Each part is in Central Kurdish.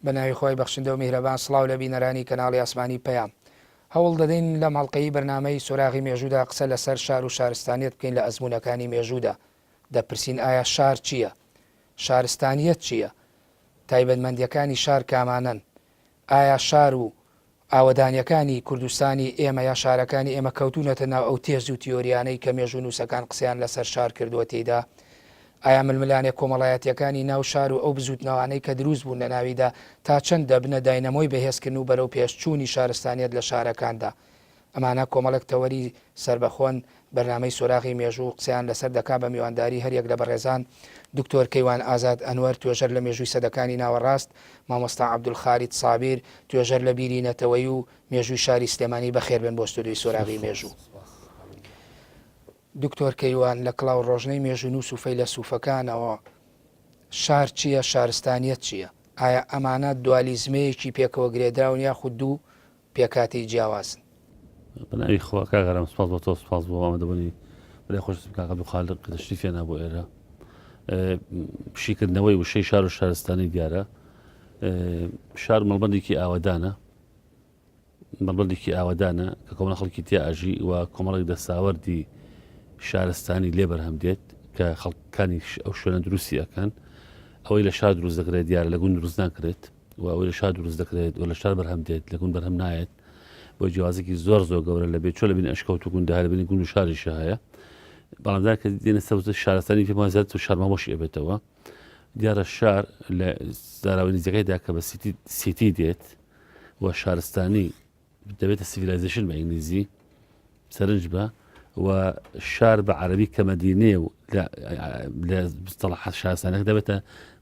بە ناوی خوای بەخشندە و میهرەبان سڵاو لە بینەرانی کەناڵی ئاسمانی پەیام. هەوڵ دەدەین لەم هەڵقەی بەرنامەی سۆراغی مێژوودا قسە لەسەر شار و شارستانیەت بکەین لە ئەزموونەکانی مێژوودا. دەپرسین ئایا شار چییە؟ شارستانیەت چییە؟ تایبەتمەندیەکانی شار کامانەن؟ ئایا شار و ئاوەدانیەکانی کوردستانی ئێمە یا شارەکانی ئێمە کەوتوونەتە ناو ئەو تێز و تیۆریانەی کە مێژوونووسەکان قسەیان لەسەر شار کردووە تێیدا؟ ئایا ململانێ کۆمەڵایەتیەکانی ناو شار و ئەو بزووتنەوانەی کە دروست بوون لە ناویدا تا چەند دەبنە داینەمۆی بەهێزکردن و بەرەوپێشچوونی شارستانیەت لە شارەکاندا؟ ئەمانە کۆمەڵێک تەوەری سەربەخۆن، بەرنامەی سۆراغی مێژوو قسەیان لەسەر دەکا بە میوانداری هەریەک لە بەڕێزان دکتۆر کەیوان ئازاد ئەنوەر توێژەر لە مێژووی سەدەکانی ناوەڕاست، مامۆستا عەبدولخالید سابیر توێژەر لە بیری نەتەوەیی و مێژووی شاری سلێمانی بەخێربێن بۆ ستۆدیۆی سۆراغی مێژوو. دکتۆر کەیوان لە کڵاو ڕۆژنەی مێژوونووس و فەیلەسوفەکانەوە شار چییە شارستانیەت چییە؟ ئایا ئەمانە دوالیزمەیەکی پێکەوە گرێدراون یاخود دوو پێکهاتەی جیاوازن. بە ناوی خوا کاک ئارام سپاس بۆ تۆ سپاس بۆ ئامادەبوونی برای خۆشم کاک عەبدولخالق کە تەشریف هێنا بۆ ئێرە شیکردنەوەی وشەی شار و شارستانی دیارە شار مەڵبەندێکی ئاوەدانە مەڵبەندێکی ئاوەدانە کە کۆمەڵە خەڵکی تیا ئەژی و کۆمەڵێک دەساوەردی شارستانی لێ بەرهەم دێت کە خەڵکانی ئەو شوێنە دروستی ئەکەن ئەوەی لە شار دروست دەکرێت دیارە لە گوند دروست ناکرێت و ئەوەی لە شار دروست دەکرێت و لە شار بەرهەم دێت لە گوند بەرهەم نایەت بۆ جیازێکی زۆر زۆر گەورە لە بێ چۆ لە بین ئەشکەوت و گوندە لە بینی گوند و شاریشە هەیە بەڵام دا کە دێنە سەوز شارستانی پێمان زیاتر و شارماوەشی ئەبێتەوە دیارە شار لە زاراوە ئینگلیزیەکەیدا کە بە city city دێت و شارستانی دەبێتە civilization بە ئینگلیزی سەرنج بە و شار بە عەربی کە مەدینەیە و لە مستەڵحات شارستانەکە دەبێتە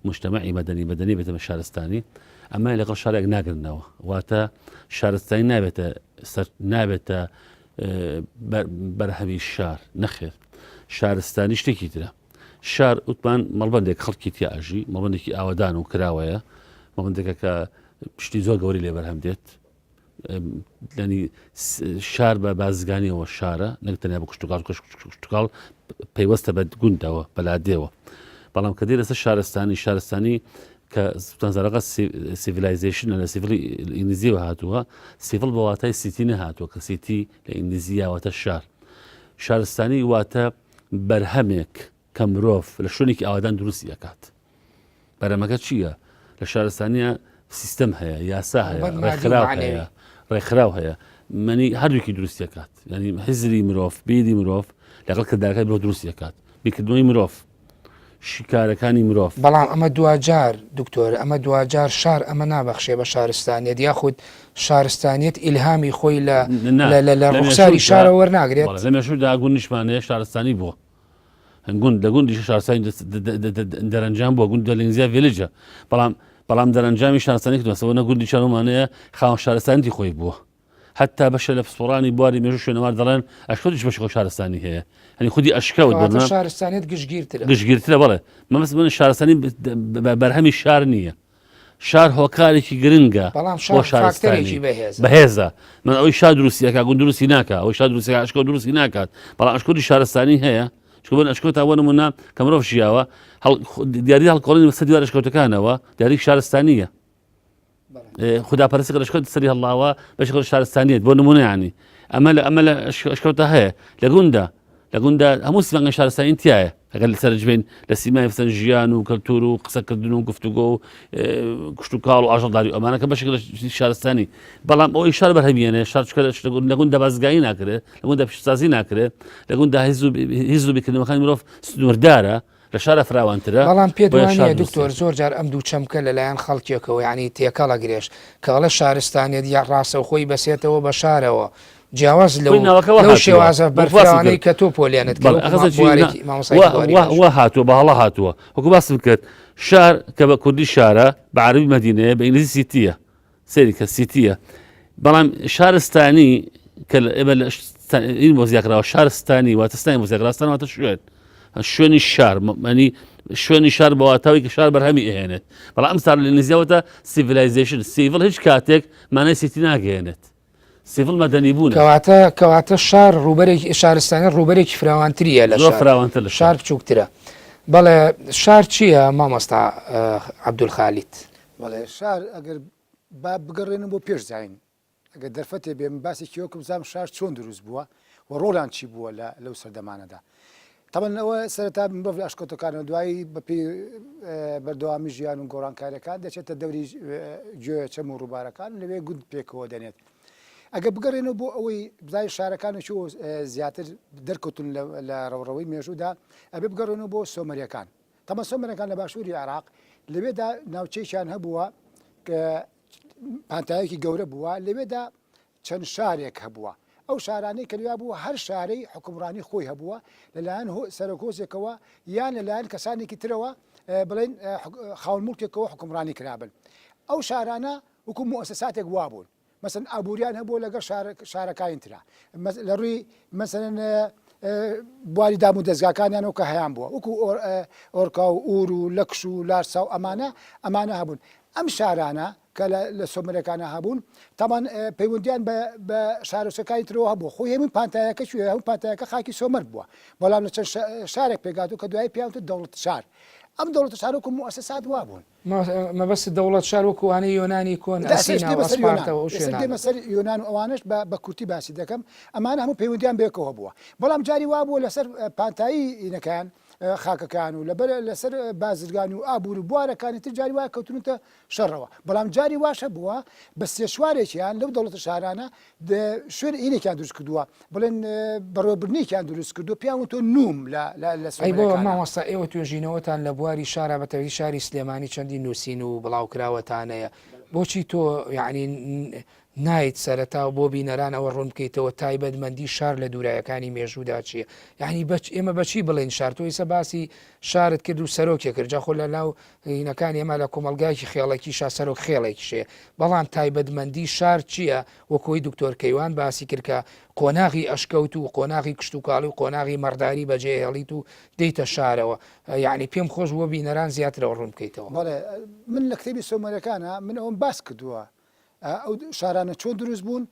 مجتمعی مەدەنی مەدەنی بێتە بە شارستانی ئەمە لەگەڵ شارێک ناگرنەوە واتە شارستانی نابێتە سەر نابێتە بەرهەمی شار نەخێر شارستانی شتێکی ترە شار وتمان مەڵبندێک خەڵکی تیا ئەژی مەڵبندێکی ئاوەدان و کراوەیە مەڵبندێکە کە پشتی زۆر گەوری لێ بەرهەم دێت ینی شار بە بازگانیەوە شارە نەک تەنیا بە کشتتوکاڵ کشتتوکاڵ پەیوەستە بە گوندەوە بەلادێوە بەڵام کە دێ لەسەر شارستانی شارستانی کە سوتانزارەکە civilization لە civil ی ئینگلیزیەوە هاتووە civil بە واتای city نەهاتووە کە city لە ئینگلیزیاوەتە شار شارستانی واتە بەرهەمێک کە مرۆڤ لە شوێنێکی ئاوادان دروستی ئەکات بەرەمەکە چییە؟ لە شارستانیە سیستەم هەیە یاسا هەیە ڕێکخراو هەیە ڕێکخراو هەیە منی هەردووکی دروستیەکات ینی هزری مرۆڤ بیری مرۆڤ لەگەڵ کردارەکەی بۆ دروستیەکات بیرکردنەوەی مرۆڤ شیکارەکانی مرۆڤ. بەڵام ئەمە دواجار دکتۆر ئەمە دواجار شار ئەمە نابەخشێ بە شارستانیەت یاخود شارستانیەت ئیلهامی خۆی لە لە ڕوخساری شارەوە وەرناگرێت؟ لە مێژوودا گوندیشمان هەیە شارستانی بووە گوند لە گوندیش شارستانی دەرەنجام بووە گوند لە ئینگلیزیا village ە بەڵام بەڵام دەرەنجامی شارستانی کردوەسەوە نە گوندی چەرمانەیە خاوەن شارستانیتی خۆی بووە حتا بەشە لە پسپۆڕانی بواری مێژوو شوێنەوار دەڵێن ئەشکەوتیش بەشی خۆی شارستانی هەیە هەنی خودی ئەشکەوت کەواتە شارستانیت گشتگیرترە گشتگیرترە بەڵێ مەبەست من شارستانی بەرهەمی شار نییە شار هۆکارێکی گرنگە بەڵام بۆ شارستانی بەهێزە من ئەوەی شار دروستیەکە گوند دروستی ناکە ئەوەی شار دروستەکە ئەشکۆ دروستی ناکات بەڵام ئەشکۆی شارستانی هەیە چونکە بۆن ئەشکۆ تا بۆ نمونە کە مرۆڤ ژیاوە دیاری هەڵکۆڵین بەسەر دیوار ئەشکەوتەکانەوە دیاری شارستانیە خوداپەرستی کە لە سەری هەڵاوە بەش شارستانیت بۆ نمونەیانی ئەمە لە ئەمە لە ئەشکەوتە هەیە لە گوندا لە گوندا هەموو سیماگە شارستانی تایە ئەگەر لەسەر بین لە سیمای بسەن ژیان و کەلتور و قسەکردن و گفتوگۆ و کشت و کاڵ و ئاژەڵداری ئەمانە کە بەشێک لە شارستانی بەڵام ئەوەی شار بەرهەمیێنێ شار چکە لە گوندە بازگایی ناکرێت لە گوندە پیشسازی ناکرێت لە گوندا هیز و بیکردنەوەکانی مرۆڤ سنووردارە لە شارە فراوانترە. بەڵام پێت وا نییە دکتۆر زۆر جار ئەم دوو چەمکە لەلایەن خەڵکێکەوە یانی تێکەڵە گرێش کە ئەڵێ شارستانیەت یا ڕاستەوخۆی بەسێتەوە بە شارەوە جیاواز لەو لەو شێوازە بەرفراوانەی کە تۆ پۆلێنت کرد وا هاتووە بە هەڵە هاتووە وەکو باسم کرد شار کە بە کوردی شارە بە عەرەبی مەدینەیە بە ئینگلیزی city یە سەیری کە city یە بەڵام شارستانی کە ئێمە لە این بۆ زیاکراوە شارستانی واتە ستانی بۆ زیاکراستان واتە شوێن شوێنی شار مەنی شوێنی شار بەواتاوی کە شار بەرهەمی ئەهێنێت بەڵام ئەم سار لە نزیەوەتە civilization civil هیچ کاتێک مانای city ناگەێنێت civil مەدەنی بوون کەواتە کەواتە شار ڕووبەرێکی شارستانی ڕووبەرێکی فراوانتریە لە شار فراوانتر لە شار بچووکترە بەڵێ شار چییە مامۆستا عەبدولخالید؟ بەڵێ شار ئەگەر با بگەڕێنم بۆ پێش زین ئەگەر دەرفەتێ بێ من باسێکی وەکم بزانم شار چۆن دروست بووە و ڕۆڵیان چی بووە لە لەو سەردەمانەدا. تەبعەن ئەوە سەرەتا مرۆڤ لە ئەشکەوتەکانەوە دوایی بەپێی بەردەوامی ژیان و گۆڕانکاریەکان دەچێتە دەوری گوێ چەم و ڕووبارەکان لەوێ گوند پێکەوە دەنێت. ئەگەر بگەڕێنەوە بۆ ئەوەی بزانین شارەکان و چۆ زیاتر دەرکەوتون لە ڕەوڕەوەی مێژوودا ئەبێ بگەڕێنەوە بۆ سۆمەریەکان. تەبعەن سۆمەرەکان لە باشووری عێراق لەوێدا ناوچەیەکیان هەبووە کە پانتایەکی گەورە بووە، لەوێدا چەند شارێک هەبووە، ئەو شارانەی کە لەوێ بووە هەر شارەی حوکمڕانی خۆی هەبووە لەلایەن سەرۆک هۆزێکەوە یان لەلایەن کەسانێکی ترەوە بڵێن خاوەن موڵکێکەوە حوکمڕانی کرابن. ئەو شارانە وەکو موئەسەساتێک وابوون. مەسەلەن ئابووریان هەبووە لەگەڵ شارەکانی ترا لە ڕووی مەسەلەن بواری دام و دەزگاکانیانەوە کە هەیان بووە وەکو ئۆرکا و ئور و لەکش و لارسا و ئەمانە ئەمانە هەبوون ئەم شارانە کە لە سۆمەرەکانە هەبوون تامان پەیوەندیان بە شارۆچکەکانی ترەوە هەبوو خۆی هەموو پانتایەکە کوێ هەموو پانتایەکە خاکی سۆمەر بووە بەڵام لە چەند شارێک پێکهاتوو کە دوایی پێیان دەوڵەت شار ئەم دەوڵەتە شار وەکو موئەسەسات وابوون مەبەستت دەوڵەت شار وەکو ئەوانەی یۆنانی کۆن ئەسینا و ئەسپارتە و ئەو شوێنانە. دێمە سەر یۆنان و ئەوانەش بە کورتی باسی دەکەم، ئەمانە هەموو پەیوەندیان بەیەکەوە هەبووە، بەڵام جاری وا بووە لەسەر پانتایی ئینەکان خاکەکان و لەبەر لەسەر بازرگانی و ئابوور و بوارەکانی تر جاری وایە کەوتونەتە شەڕەوە، بەڵام جاری واش هەبووە بە سێ چوارێکیان لەو دەوڵەتە شارانە شوێن ئینێکیان دروست کردووە بڵێن بەڕێوەبردنێکیان دروست کردووە پێیان وتووە نوم لە لە لە ئەی بۆ سۆمەرەکانا. مامۆستا ئێوە توێژینەوەتان لە بواری شارا بە تایبەتی شاری سلێمانی چەندین نووسین و بڵاوکراوەتان هەیە بۆچی تۆ یەعنی نایت سەرەتا و بۆ بینەران ئەوە ڕوون بکەیتەوە تایبەتمەندی شار لە دوورایەکانی مێژوودا چییە یعنی بەچ ئێمە بەچی بڵێن شار تۆ ئیسە باسی شارت کرد و سەرۆکێ کرد جا خۆ لە ناو هینەکانی ئێمە لە کۆمەڵگایەکی خێڵەکیشا سەرۆک خێڵێکیش هەیە بەڵام تایبەتمەندی شار چییە وەک ئەوەی دکتۆر کەیوان باسی کرد کە قۆناغی ئەشکەوت و قۆناغی کشتوکاڵی و قۆناغی مەڕداری بەجێ هێڵیت و دێیتە شارەوە یەعنی پێم خۆش بووە بینەران زیاترەوە ڕوون بکەیتەوە. بەڵێ من لە کتێبی سۆمەرەکانا من ئەوەم باس کردووە ئەو شارانە چۆن دروست بوون،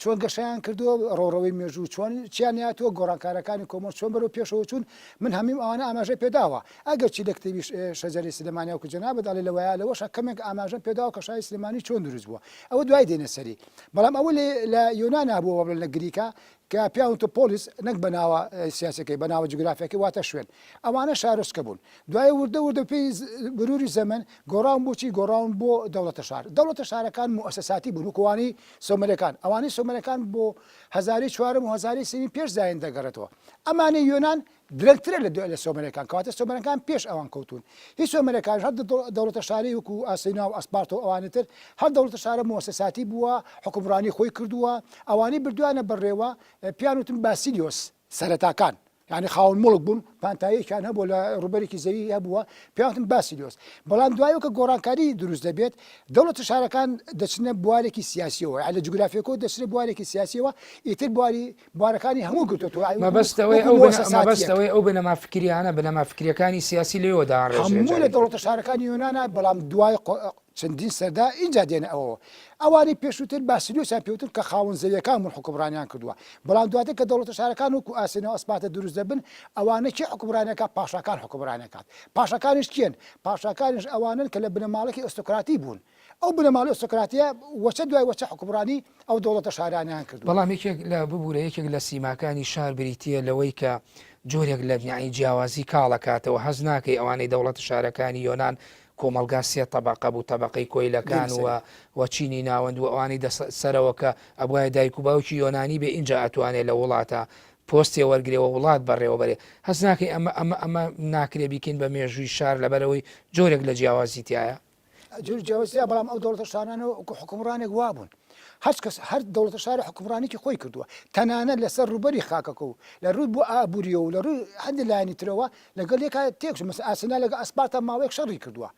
چۆن گەشەیان کردووە، ڕەوڕەوەی مێژوو چۆن چیان هاتووە، گۆڕانکارەکانی کۆمەڵ چۆن بەرەو پێشەوە چوون، من هەموو ئەوانە ئاماژەی پێداوە. ئەگەرچی لە کتێبی شەجەرەی سلێمانی وەکو جەنابت ئەڵێ لەوەیا لەوەشا کەمێک ئاماژەم پێداوە کە شاری سلێمانی چۆن دروست بووە. ئەوە دوای دێنە سەری. بەڵام ئەوە لە یۆنانا بووە بڵێن لە گریکا کە پیاون تۆ پۆلیس نەک بە ناوە سیاسەکەی بە ناوە جوگرافیەکەی واتە شوێن. ئەوانە شارۆچکە بوون. دوای وردە وردە پێی مروری زەمەن گۆڕاون بۆ چی؟ گۆڕاون بۆ دەوڵەتە شار. دەوڵەتە شارەکان موئەسەساتی بوون وەکو ئەوانەی سۆمەرەکان. ئەوانەی سۆمەرەکان بۆ هەزارەی چوارەم و هەزارەی سێیەمی پێش زایین دەگەڕێتەوە. ئەمانەی یۆنان درەنگترە لە لە سۆمەرەکان. کەواتە سۆمەرەکان پێش ئەوان کەوتوون. هی سۆمەرەکانیش هەر دەوڵەتە شارەی وەکو ئاسینا و ئەسپارتە و ئەوانی تر هەر دەوڵەتە شارە موئەسەساتی بووە، حوکمڕانی خۆی کردووە. ئەوانەی بردوویانە بەڕێوە پێیان وتن باسیلیۆس سەرەتاکان. یانی خاوەن موڵک بوون، پانتاییەکیان هەبووە لە ڕووبەرێکی زەوی هەبووە، پێیان وتن باسیلیۆس. بەڵام دوایەوە کە گۆڕانکاری دروست دەبێت، دەوڵەتە شارەکان دەچنە بوارێکی سیاسییەوە، یانی لە جوگرافییەکەوە دەچنە بوارێکی سیاسییەوە، ئیتر بواری بوارەکانی هەموو گرتۆتەوە، یانی وەکوو مەبەست ئەوەیە وەکوو ئەو بنە موئەسەساتییەک. مەبەست ئەوەیە ئەو بنەما فکرییانە، بنەما فکرییەکانی سیاسی لەوێوە داڕێژرێ هەموو لە جارێکی تر. دەوڵەتە شارەکانی یۆنانا، بەڵام دوای قۆ چەندین سەدە ئینجا دێنە ئەوەوە. ئەوانەی پێشووتر باسیلیۆسیان پێوتن کە خاوەن زەویەکان بوون حوکمڕانیان کردووە. بەڵام دواتر کە دەوڵەتە شارەکان وەکو ئاسێنا و ئەسپارتە دروست دەبن، ئەوانە کێ حوکمڕانی ئەکات؟ پاشاکان حوکمڕانی ئەکات. پاشاکانیش کێن؟ پاشاکانیش ئەوانەن کە لە بنەماڵەکی ئۆستۆکراتی بوون. ئەو بنەماڵەی ئۆستۆکراتیە وەچە دوای وەچە حوکمڕانی ئەو دەوڵەتە شارانەیان کردووە. بەڵام یەکێک لە ببورە یەکێک لە سیماکانی شار بریتییە لەوەی کە جۆرێک لە یانی جیاوازی کاڵ ئەکاتەوە هەست ناکەی ئەوانەی دەوڵەتە شارەکانی یۆنان کۆمەڵگا سێ تەبەقە بوو، تەبەقەی کۆیلەکان و و چینی ناوەند و ئەوانەی دە سەرەوە کە ئەبوایە دایک و باوکی یۆنانی بێ ئینجا ئەتوانێ لە وڵاتە پۆستێ وەرگرێ و وڵات بەڕێوە بەرێ. هەست ناکەی ئەمە ئەمە ئەمە ناکرێ بیکەین بە مێژووی شار لەبەرئەوەی جۆرێک لە جیاوازی تیایە؟ جۆری جیاوازی تیایە بەڵام ئەو دەوڵەتە شارانە وەکوو حوکمڕانێک وابوون. هەچ کەس هەر دەوڵەتە شارە حوکمڕانیی خۆی کردووە تەنانەت لەسەر ڕووبەری خاکەکە و لە ڕووی بۆ ئابووریەوە و لە ڕووی هەندێک لایەنی ترەوە لەگەڵ یەکا تێکچوو مەسەلەن ئاسینا لەگەڵ ئەسپارتا ماوەیەک شەڕی کردووە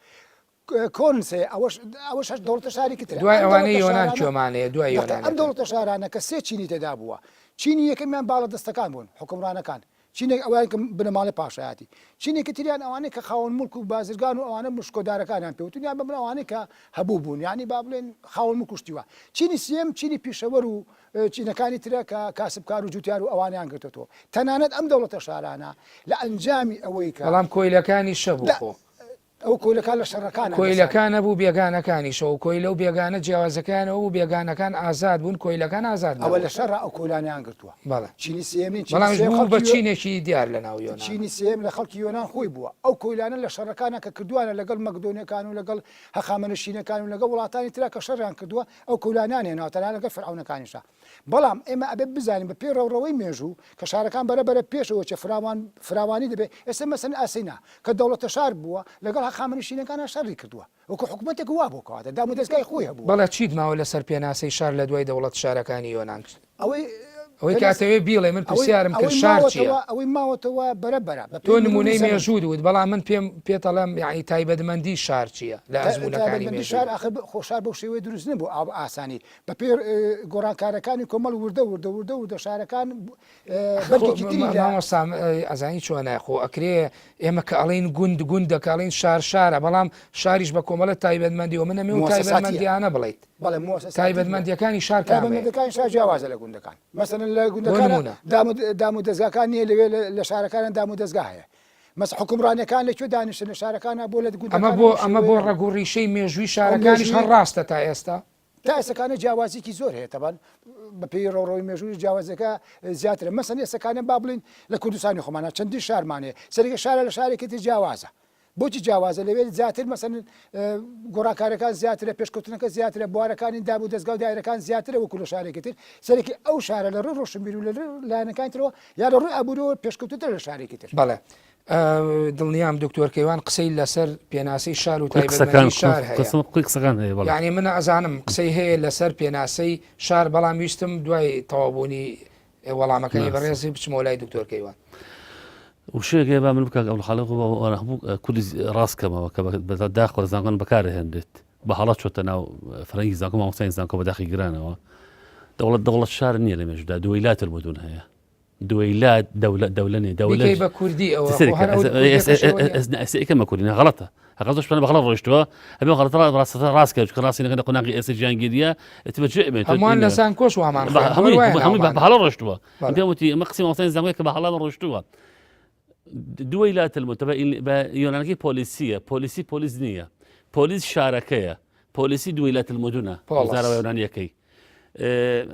کۆرنس هەیە ئەوەش ئەوەش هەر دەوڵەتە شارێکی ترە دوای ئەم ئەوانەی دەوڵەتە یۆنان شارانە کوێمان هەیە دوای دەقە ئەم یۆنانەکان؟ دەوڵەتە شارانە کە سێ چینی تێدا بووە چینی یەکەمیان باڵادەستەکان بوون حوکمڕانەکان چینێک ئەوەیان کە بنەماڵەی پاشایەتی، چینێکی تریان ئەوانەی کە خاوەن موڵک و بازرگان و ئەوانە بوون شکۆدارەکانیان پێ وتون یان بە من ئەوانەی کە هەبوو بوون یانی با بڵێن خاوەن موڵک و شتی وا. چینی سێیەم چینی پیشەوەر و چینەکانی ترە کە کاسبکار و جوتیار و ئەوانەیان گرتۆتەوە. تەنانەت ئەم دەوڵەتە شارانە لە ئەنجامی ئەوەی کە بەڵام کۆیلەکانیش هەبوو لە خۆ. ئەو کۆیلەکان لە شەڕەکان کۆیلەکان نەبوو بێگانەکانیشەوە کۆیلە و بێگانە جیاوازەکانەوە و بێگانەکان ئازاد بوون کۆیلەکان ئازاد ئەوە لە شەڕ ئەو کۆیلانیان گرتووە بەڵێ چینی سێمین بەڵام بە چینێکی دیار لە ناو یۆنان چینی سێم لە خەڵکی یۆنان خۆی بووە ئەو کۆیلانە لە شەڕەکانە کە کردوانە لەگەڵ مەکدۆنیەکان و لەگەڵ هەخامەنشینەکان و لەگەڵ وڵاتانی ترا کە شەڕیان کردووە ئەو کۆیلانیان هێناوە تەنانەت لەگەڵ فەرعەونەکانیشا بەڵام ئێمە ئەبێ بزانین بە پێی ڕەوڕەوەی مێژوو کە شارەکان بەرە بەرە پێشەوە چێ فراوان فراوانی دەبێ ئێستا مەسەن ئاسینا کە دەوڵەتە شار بووە لەگەڵ هەخامەنشینەکانا شەڕی کردووە وەکو حکومەتێک وا بوو کەواتە دام و دەزگای خۆی هەبووە. بەڵێ چیت ماوە لەسەر پێناسەی شار لە دوای دەوڵەت شارەکانی یۆنان؟ ئەوەی ئەوەی کە ئەتەوێ بیڵێ من پرسیارم کرد شار چییە؟ ئەوەی ماوەتەوە بەرە بەرە بە تۆ نموونەی مێژووت وت بەڵام من پێم پێت ئەڵێم یانی تایبەتمەندی شار چییە لە ئەزموونەکانی مێژوو؟ شار ئاخر خۆ شار بەو شێوەیە دروست نەبوو ئاو ئاسانی بە پێی گۆڕانکارەکانی کۆمەڵ وردە وردە وردە وردە شارەکان بەرگێکی تری لە مامۆستا ئەزانی چۆنە خۆ ئەکرێ ئێمە کە ئەڵێین گوند گوندە کە ئەڵێین شار شارە بەڵام شاریش بە کۆمەڵە تایبەتمەندی و من ئەمێ و موسساتیە. تایبەتمەندیانە بڵێیت بەڵێ موسساتی بووە. تایبەتمەندیەکانی شار کامەیە؟ تایبەتمەندەکانی شار جیاوازە لە گوندەکان مەسەلەن لە بۆ گوندەکانە نموونە. دام و دام و دەزگاکان نییە لەوێ لە شارەکانە دام و دەزگا هەیە مەس حوکمڕانیەکان لە کوێ دانیشتن لە شارەکانە بۆ لە ئەمە گوندەکانە بۆ بەو ئەمە بۆ شێوەیە نەبوو. ڕەگ و ڕیشەی مێژووی ئەو شارەکانیش هەر مێژووی ڕاستە تا ئێستا؟ تا ئێستەکانە جیاوازیکی زۆر هەیە تەبان بە پێی ڕەوڕەوەی مێژووی جیاوازیەکە زیاترە مەسەن ئێستەکانە با بڵین لە کوردستانی خۆمانە چەندین شارمان هەیە سەرێکە شارە لە شارێکی تر جیاوازە بۆچی جیاوازە لەوێ زیاتر مەسەن گۆڕانکارەکان زیاترە پێشکەوتنەکە زیاترە بوارەکانی داب و دەزگا و دایرەکان زیاترە وەکو لە شارێکی تر سەرێکی ئەو شارە لە ڕووی ڕۆشنبیر و لە لایەنەکانی ترەوە یا لە ڕووی ئابووریەوە پێشکەوتووترە لە شارێکی تر. بەڵێ دڵنیام دکتۆر کەیوان قسەی لەسەر پێناسەی شار و قسەکان تایبەتمەندی شار هەیە. قسم قوی قسەکان هەیە بەڵێ. یعنی من ئەزانم قسەی هەیە لەسەر پێناسەی شار بەڵام ویستم دوای تەواوبوونی وەڵامەکانی بەڕێزی بچمەوە لای دکتۆر کەیوان. وشەیەک هەیە با من بکاک عەبدولخالق هەموو کوردی ڕاست کەمەوە کە بە داخەوە لە زانکۆن بەکارهێنرێت بە هەڵە چۆتە ناو فەرەنگی زانکۆ مامۆستای زانکۆ بە داخی گرانەوە دەوڵەت دەوڵەت شار نییە لە مێژودا دوەیلاتر مدون هەیە دوەیلات دەولە دەولە نیە دەولە بیکەی بە کوردی ئەوە خۆ هەر ئەو کوردیەکەشەوە نیە. ئێستا ئێکەمە کوردی نا غەڵەتە هەقە زۆر شتانە بە غەڵەت ڕۆیشتووە ئەبێ غەڵەتە ڕاستەکە ڕاست کە چونکە ڕاستی نەکەن لە قۆناغی ئێستا ژیانگیریە ئێستا بە جێ ئەبێت هەمووان لە زانکۆش وامان خوێند، هەمووی وایە هەمووی ناومان. بە هەڵە ڕۆیشتووە بەڵێ. پێم وتی ئەمە قسەی مامۆستای زانکۆیە کە بە هەڵە ڕۆیشتووە دوەیلات الموتە بە یۆنانەکەی پۆلیسیە پۆلیسی پۆلیس نییە پۆلیس شارەکەیە پۆلیسی دوەیلات المدنە پۆڵس. زارەوە یۆنانیەکەی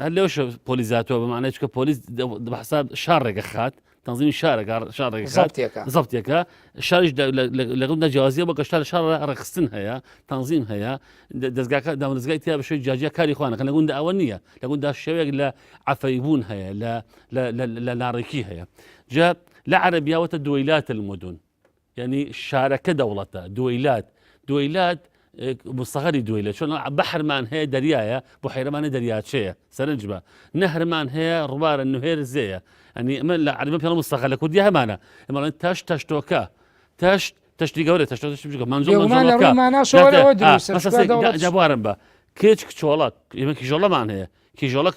هەر لەوش پۆلیس هاتووە بە معنای چکە پۆلیس بە حساب شار ڕێگە خات تەنزیمی شارەکە شار ڕێگە خات زەبتێکە زەبتێکە شاریش لەگەڵ نەجیازیە بۆ گەشتا لە شار ڕێکخستن هەیە تەنزیم هەیە دەستگاکە دامەدەستگای تیا بە شێوەی جیاجیا کاری خوانەکە لە گوندا ئەوە نییە لە گوندا شێوەیەک لە عەفەیبوون هەیە لە لە ناڕێکی هەیە جا لە عەرەبیاوەتە دوەیلات المدن یعنی شارەکە دەوڵەتە دوەیلات دوەیلات مستەغەری دوەیلە چۆن بەحرمان هەیە دەریایە بحیرەمان هەیە دەریاچەیە سەرنج بە نەهرمان هەیە ڕووبارە نوهێر زێیە ئەنی ئەمە لە عەرەبی پێڵ مستەغەر لە کوردی هەمانە ئەمە تەشت تەشتۆکە تەشت تەشتی گەورە تەشتۆ تەشتی بچووکە مەنزوڵ بێگومان لە مەنزوڵەکە ڕووی ماناشەوە جاتە لەوە ئا دروستە مەسە چونکە سێ دەوڵەت جا بوارم بە کچ کچۆڵە ئێمە کیژۆڵەمان هەیە کیژۆڵە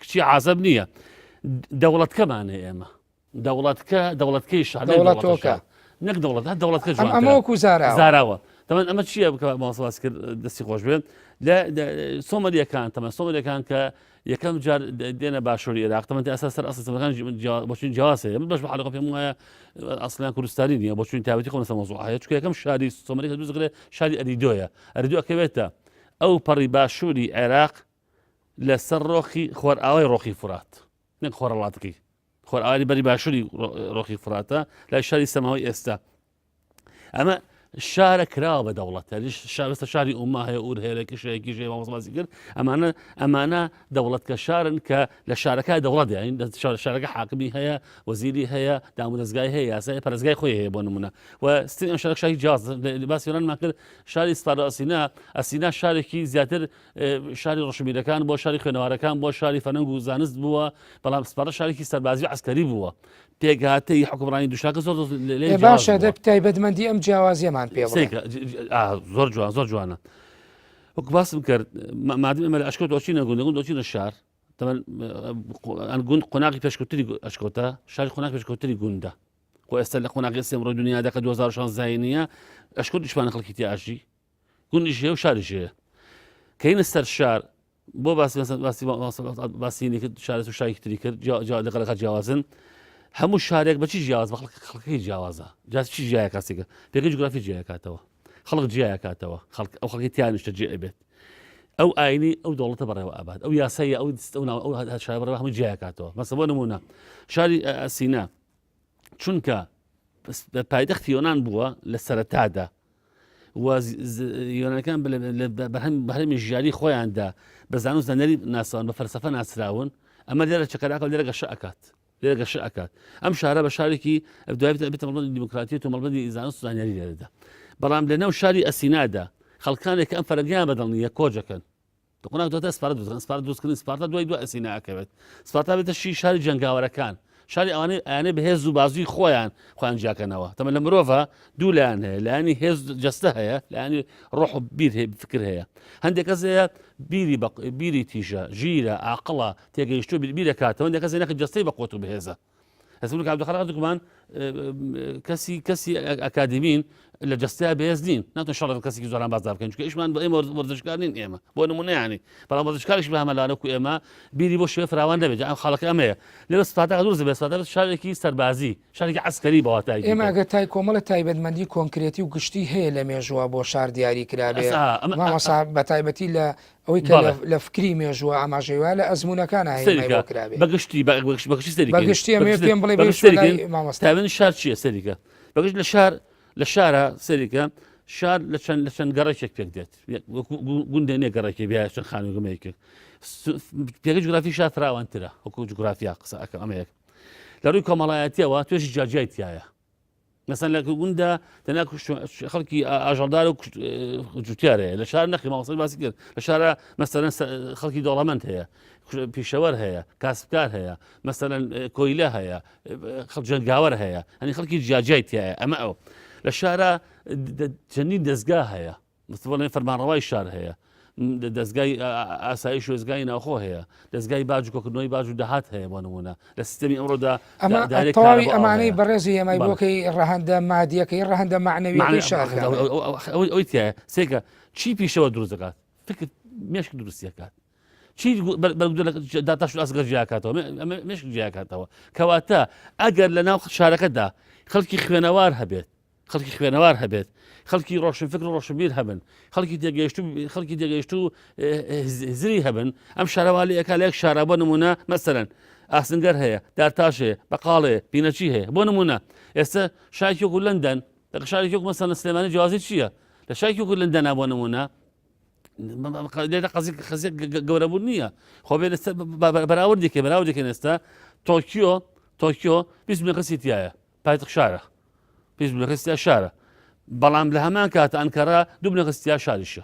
کچی عازەب نییە دەوڵەتکەمان هەیە ئێمە دەوڵەتکە دەوڵەتکەی شار نەک دەوڵەتە دەوڵەتۆکە. شار نەک دەوڵەت هەر دەوڵەتکە ئەم جوانترە ئەمە وەکو زاراوە زاراوە تەمەن ئەمە چییە بکە مامۆستا باس کرد دەستی خۆش بێت لە سۆمەریەکان تەمەن سۆمەریەکان کە یەکەم جار دێنە باشووری عێراق تەمەن ئەسا سەر ئەسڵ سەمەکان بۆچون جیاواز هەیە من بەش بە حاڵی خۆم پێم وایە ئەسڵیان کوردستانی نییە بۆچون تایبەتی خۆم لەسەر مەوزوع هەیە چونکە یەکەم شاری سۆمەری کە دروست دەکرێت شاری ئەریدۆیە ئەریدۆ ئەکەوێتە ئەو پەڕی باشووری عێراق لەسەر ڕۆخی خۆرئاوای ڕۆخی فورات نەک خۆرەڵاتەکەی خۆرئاوای بەری باشووری ڕۆخی فراتە لای شاری سەماوی ئێستا ئەمە شارە کراوە بە دەوڵەت شارستە شاری ئوما هەیە ئور هەیە لە کشەیەکی ژێ مامۆستا کرد ئەمانە ئەمانە دەوڵەت کە شارن کە لە شارەکە دەوڵەت یاین شارەکە حاکمی هەیە وەزیری هەیە دامودەزگای هەیە یاسای پەرستگای خۆی هەیە بۆ نمونە و ستین ئەم شارە شاری جیاواز باسی ڕەنمان کرد شاری سپارە ئەسینا ئەسینا شارێکی زیاتر شاری ڕۆشنبیرەکان بۆ شاری خوێنەوارەکان بۆ شاری فەرەنگ و زانست بووە بەڵام سپارە شارێکی سەربازی و عسکەری بووە پێکهاتەی حکومڕانی دوشاکە زۆر باشە دە تایبەتمەندی ئەم جیاوازیەمان پێ زۆر جوان زۆر جوانە وەک باسم کرد مادم ئێمە لە ئەشکەوت دۆچینە گوند گوند دۆچینە شار گوند قۆناغی پێشکەوتری ئەشکەوتە شاری قۆناغ پێشکەوتری گوندە خۆ ئێستا لە قۆناغی سێمڕۆ دنیا دەکە 2016 زینیە ئەشکەوت دیشمانە خەڵکی تیا ئەژی گوندیش هەیە و شاریش هەیە کەینە سەر شار بۆ باسی باسی باسی کرد شارێک و شارێکی تری کرد لەگەڵەکە جیاوازن هەموو شارێک بەچی جیاواز بە خەڵک خەڵکی جیاوازە جا چی جیایە کاسێکە پێگەی جوگرافی جیاکاتەوە. خەڵک جیاکاتەوە خەڵک ئەو خەڵکی تیا نیشتەجێ ئەبێت ئەو ئاینی ئەو دەوڵەتە بەڕێوە ئەبات ئەو یاسایی ئەو ئەو ناو ئەو شار بەڕێوە هەموو جیاکاتەوە مەسە بۆ نمونە شاری ئەسینا چونکە پایتەختی یۆناان بووە لە سەرەتادا و یۆنەکان بەرهەمی ژیاری خۆیاندا بە زانست زانیاری ناسان بە فەلسفە ناسراون ئەمە لێرە چەکەراکە لێرە گەشە ئەکات لێرە گەشە ئەکات ئەم شارە بە شارێکی دوای بێتە مەڵبەندی دیموکراتیەت و مەڵبەندی زانست و زانیاری لێرەدا بەڵام لە ناو شاری ئەسینادا خەڵکانێک کە ئەم فەرەنگیان بەدڵ نییە کۆجەکەن قۆناغ دواتر سپارتا دروست دەکەن سپارتا دروستکردنی سپارتا دوای دوای ئەسینا ئەکەوێت سپارتا بێتە شی شاری جەنگاوەرەکان شاری ئەوانەی ئەیانەی بەهێز و بازوی خۆیان خۆیان جیاکەنەوە تەمە لە مرۆڤە دوو لایەن هەیە لایەنی هێز جەستە هەیە لایەنی ڕۆح و بیر هەیە فکر هەیە هەندێک کەس هەیە بیری بە بیری تیژە ژیرە ئاقڵە تێگەیشتوو بیرەکاتەوە هەندێک کەس هەیە نەخێر جەستەی بە قوت و بەهێزە ئێستا من کاک عەبدولخالق دوکمان کەسی کەسی ئەکادیمین لە جەستەیا بەهێز نین ناتوان شەڕ لەگەڵ کەسێکی زۆران بازدا بکەین چونکە ئیشمان بە ئێمە وەرزشکار نین ئێمە بۆ نمونە یانی بەڵام وەرزشکاریش بە هەمە لانەکو ئێمە بیری بۆ شوێ فراوان دەبێت ئەم خاڵەکە ئەمەیە لێرە سپارتا دروست دەبێت سپارتا شارێکی سەربازی شارێکی عەسکەری بە واتای ئێمە ئەگەر تای کۆمەڵە تایبەتمەندی کۆنکرێتی و گشتی هەیە لە مێژووە بۆ شار دیاری کرابێ مامۆستا بە تایبەتی لە ئەوەی کە لە فکری مێژووە ئاماژەی وایە لە ئەزموونەکانە هێمای بۆ کرابێ. بەگشتی بەگشتی سەری بەگشتی ئەمەوێ پێم بڵێ بەگشتی مامۆستا تایبەت شار چییە سەریکە بەگشت لە شار لە شارە سەریکە شار لە چەند لە چەند گەڕێکێک پێک دێت گوندێ نیە گەڕێکی بیا چەند خانوگەمەیەکێک پێگە جوگرافی شار فراوانترە وەکو جوگرافیا قسە ئەکەم ئەمە یەک لە ڕووی کۆمەڵایەتیەوە توێژی جیاجیای تایە مەسەن لە گوندا تەنیا خەڵکی ئاژەڵدار و جوتیار هەیە لە شار نەخی ماوەسەر باسی کرد لە شارە مەسەرەن خەڵکی دەوڵەمەند هەیە پیشەوەر هەیە کاسبکار هەیە مەسەرەن کۆیلە هەیە خەڵ جەنگاوەر هەیە هەنی خەڵکی جیاجیای تایە ئەمە ئەو لە شارە چەندین دەستگا هەیە بڵێن فەرمانڕەوای شار هەیە، دەزگای ئاسایش و دەزگای ناوخۆ هەیە، دەزگای باج و کۆکردنەوەی باج و داهات هەیە بۆ نموونە لە سیستەمی ئەمڕۆدا ئەمە دایرەی تەواوی کارەبا ئاو ئەمانەی هەیە. بەڕێزی هێمای بەڵێ. بۆکەی ڕەهەندە مادیەکەی ڕەهەندە مەعنەویەکەی مەعنە شار کامەیە؟ ئەوەی ئەوەی تیایە سێکە چی پیشەوە دروست دەکات فکر مێشک دروستی دەکات چی داتاش و ئەسگەر جیاکاتەوە مێشک جیاکاتەوە کەواتە ئەگەر لە ناو شارەکەدا خەڵکی خوێنەوار هەبێت خەڵکی خوێنەوار هەبێت، خەڵکی ڕۆشنفکر و ڕۆشنبیر هەبن، خەڵکی تێگەیشتوو خەڵکی تێگەیشتوو هزری هەبن، ئەم شارە وا لێ ئەکا لە یەک شارا بۆ نموونە مەسەلەن ئاسنگەر هەیە، دارتاش هەیە، بەقاڵ هەیە، پینەچی هەیە، بۆ نموونە ئێستا شارێکی وەکوو لەندەن لەگەڵ شارێکی وەکوو مەسەلەن سلێمانی جیاوازی چییە؟ لە شارێکی وەکوو لەندەنا بۆ نموونە لێرە قەزی خەزی گەورەبوون نییە خۆ بێ لەسەر بەراوردێکێ بەراوردێکێن ئێستا تۆکیۆ تۆکیۆ 20 میلیۆن کەسی تایە پایتەخت شارە پێش بنەخستیا شارە بەڵام لە هەمان کات ئەنکەرە دوو بنەخستیا شاریشە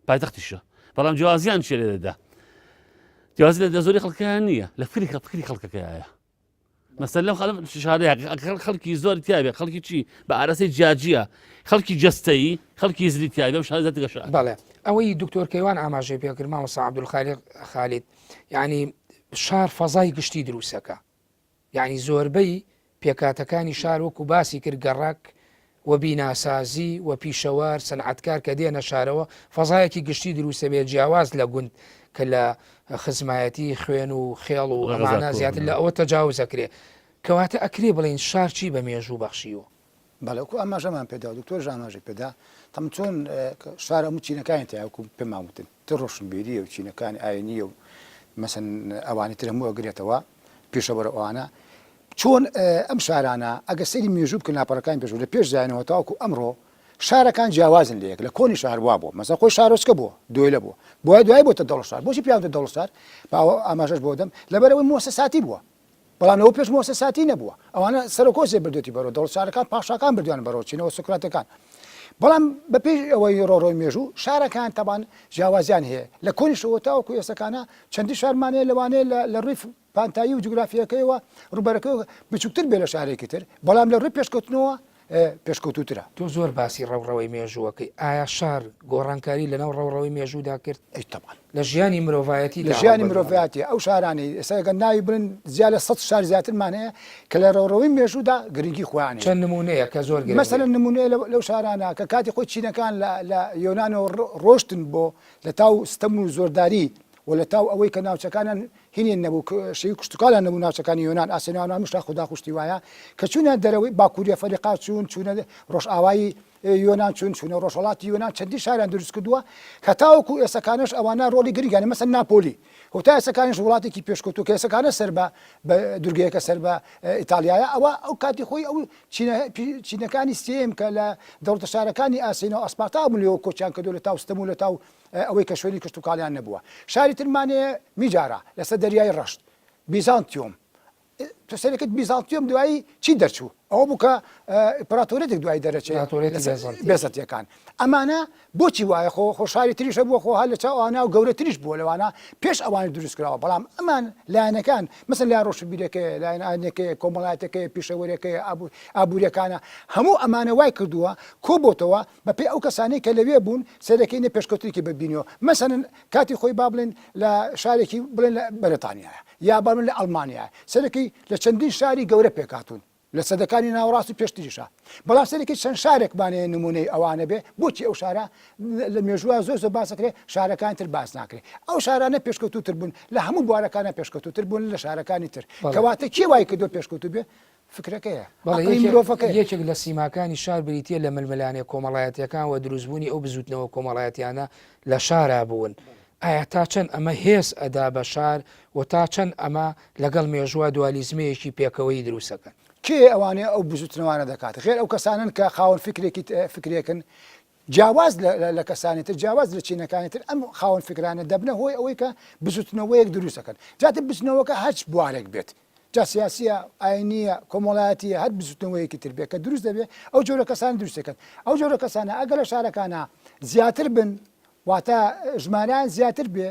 پایتەختیشە بەڵام جیازیان چێ لێرەدا جیازی لە زۆری خەڵکیان نییە لە فکری فکری خەڵکەکەیە مەسەر لەم خەڵک شارەیە خەڵکی زۆر تیاێ خەڵکی چی بە ئارەسی جیاجیە خەڵکی جستەیی خەڵکی زری تیاێ شار گەشە بەڵێ ئەوەی دکتۆر کەیوان ئاماژەی پێکرد مامۆستا عەبدولخالق خالید یعنی شار فەزای گشتی دروستەکە یانی زۆربەی پێکهاتەکانی شار وەکو باسی کرد گەڕەک و بیناسازی و پیشەوەر، سەنعەتکار کە دێنە شارەوە فەزایەکی گشتی دروست دەبێت جیاواز لە گوند کە لە خزمایەتی خوێن و خێڵ و ئەمانە زیاتر لە ئەوە تەجاوز ئەکرێ. کەواتە ئەکرێ بڵێین شار چی بە مێژوو بەخشیوە؟ بەڵێ وەکو ئاماژەمان پێدا و دکتۆریش ئاماژەی پێدا تەم چۆن شار هەموو چینەکانی تیا وەکو پێمان وتن تر ڕۆشنبیریە و چینەکانی ئاینیە و مەسەن ئەوانی تر هەموو ئەگرێتەوە پیشەوەرە ئەوانە چۆن ئەم شارانە ئەگە سەیری مێژوو بکەن لاپەڕەکانی پێشوو لە پێش زایینەوە تاوەکو ئەمڕۆ شارەکان جیاوازن لە یەک لە کۆنی شار وا بووە مەسەن خۆی شارۆچکە بووە دۆیلە بووە بۆیە دوای بۆتە دەوڵەت شار بۆچی پێیان وتە دەوڵەت شار با ئاماژەش بۆ دەم لەبەرئەوەی موەسەساتی بووە بەڵام لەوە پێش موەسەساتی نەبووە ئەوانە سەرۆکۆزێ بردوێتی بەرەو دەوڵەت شارەکان پاشاکان بردویان بەرەو چینەوە سوکراتەکان بەڵام بەپێی ئەوەی ڕۆڕۆی مێژوو شارەکان تەبان جیاوازیان هەیە لە کۆنیشەوە تاوەکو ئێستەکانە چەندین شارمان هەیە لەوانەیە لە ڕووی پانتایی و جوگرافییەکەیەوە ڕووبەرەکەی بچووکتر بێت لە شارێکی تر، بەڵام لە ڕووی پێشکەوتنەوە پێشکەوتووترە. تۆ زۆر باسی ڕەوڕەوەی مێژووەکەی، ئایا شار گۆڕانکاری لەناو ڕەوڕەوەی مێژوودا کرد؟ ئەی تەبعەن. لە ژیانی مرۆڤایەتیدا لە ژیانی مرۆڤایەتی ئەو شارانەی ئێستا گەر ناوی بڵێن زیاد لە سەد شار زیاترمان هەیە کە لە ڕەوڕەوەی مێژوودا گرنگی خۆیان هەیە. چەند نموونەیەک کە زۆر گرنگ بێت. مەسەلەن نموونەیە لەو شارانە کە کاتی خۆی چینەکان لە یۆنانەوە ڕۆشتن بۆ لە تاو ستەم و زۆرداری و لە تاو ئەوەی کە ناوچەکانیان. هینیان نەبوو شێوی کشتوکاڵیان نەبوو ناوچەکانی یۆنان ئاسێنا و نامیش تا خودا خوشتی وایە کە چوونە دەرەوەی باکووری ئەفەریقا چوون چوونە ڕۆژئاوایی یۆنان چوون چوونە ڕۆژهەڵاتی یۆنان چەندین شاریان دروست کردووە کە تاوەکو ئێسەکانش ئەوانە ڕۆڵی گرنگیان مەسەن ناپۆلی و تا ئێسەکانش وڵاتێکی پێشکەوتوو کە ئێسەکانە سەر بە دوورگەیەکە سەر بە ئیتالیایە ئەوە ئەو کاتی خۆی ئەو چینەکانی سێیەم کە لە دەوڵەتە شارەکانی ئاسێنا و ئەسپارتا بوون لێوە کۆچیان کردو لە تاو ستەم و لە تاو ئەوەی کە شوێنی کشتوکاڵیان نەبووە. شاری ترمان هەیە میجارا لەسەر دەریای ڕەشت، بیزانتیۆم. تۆ سەیری کرد بیزانتیۆم دوایی چی دەرچوو؟ ئەوە بوو کە ئیمپراتۆریەتێک دوایی دەرەچێ بێزەنتیەکان. ئەمانە بۆچی وایە؟ خۆ خۆ شاری تریش هەبووە خۆ هەر لە چاو ئەوانە و گەورەتریش بووە لەوانە پێش ئەوانیش دروست کراوە بەڵام ئەمان لایەنەکان مەسەن لایەن ڕۆشنبیرەکەیە لایەن ئاینەکەیە کۆمەڵایەتەکەیە پیشەوەرەکەیە ئابووریەکانە هەموو ئەمانە وای کردووە کۆبۆتەوە بەپێی ئەو کەسانەی کە لەوێ بوون سەیرەکەی نە پێشکەوتنێکی ببینیەوە مەسەلەن کاتی خۆی با بڵێن لە شارێکی بڵێن لە بەریتانیایە یا با بڵێن لە ئەڵمانیایە سەیرەکەی لە چەندین شاری گەورە پێکهاتوون لە سەدەکانی ناوەڕاست و پێشتریشا بەڵام سەیرەکەی چەند شارێکمان هەیە نمونەی ئەوانە بێ بۆچی ئەو شارە لە مێژووە زۆر زۆر باس دەکرێ شارەکانی تر باس ناکرێ ئەو شارانە پێشکەوتووتر بوون لە هەموو بوارەکانە پێشکەوتووتر بوون لە شارەکانی تر کەواتە کێ وای کردووە پێشکەوتوو بێ فکرەکەیە، بەڵێ عەقڵی مرۆڤەکەیە. یەکێک لە سیماکانی شار بریتییە لە ململانێ کۆمەڵایەتییەکان و دروستبوونی ئەو بزووتنەوە کۆمەڵایەتییانە لە شارا بوون. ئایا تا چەند ئەمە هێز ئەدا بە شار و تا چەند ئەمە لەگەڵ مێژووا دوالیزمەیەکی پێکەوەیی دروست ئەکەن؟ کێ ئەوانەیە ئەو بزووتنەوانە دەکات؟ غێر ئەو کەسانەن کە خاوەن فکرێکی فکرێکن جیاواز لە کەسانی تر، جیاواز لە چینەکانی تر، ئەم خاوەن فکرانە دەبنە هۆی ئەوەی کە بزوتنەوەیەک دروست دەکەن. جا تر بزوتنەوەکە هەرچ بوارێک بێت، جا سیاسییە، ئاینییە، کۆمەڵایەتییە، هەر بزوتنەوەیەکی تر بێت کە دروست دەبێت، ئەو جۆرە کەسانە دروست دەکەن. ئەو جۆرە کەسانە ئەگەر لە شارەکانا زیاتر بن، واتە ژمارەیان زیاتر بێ،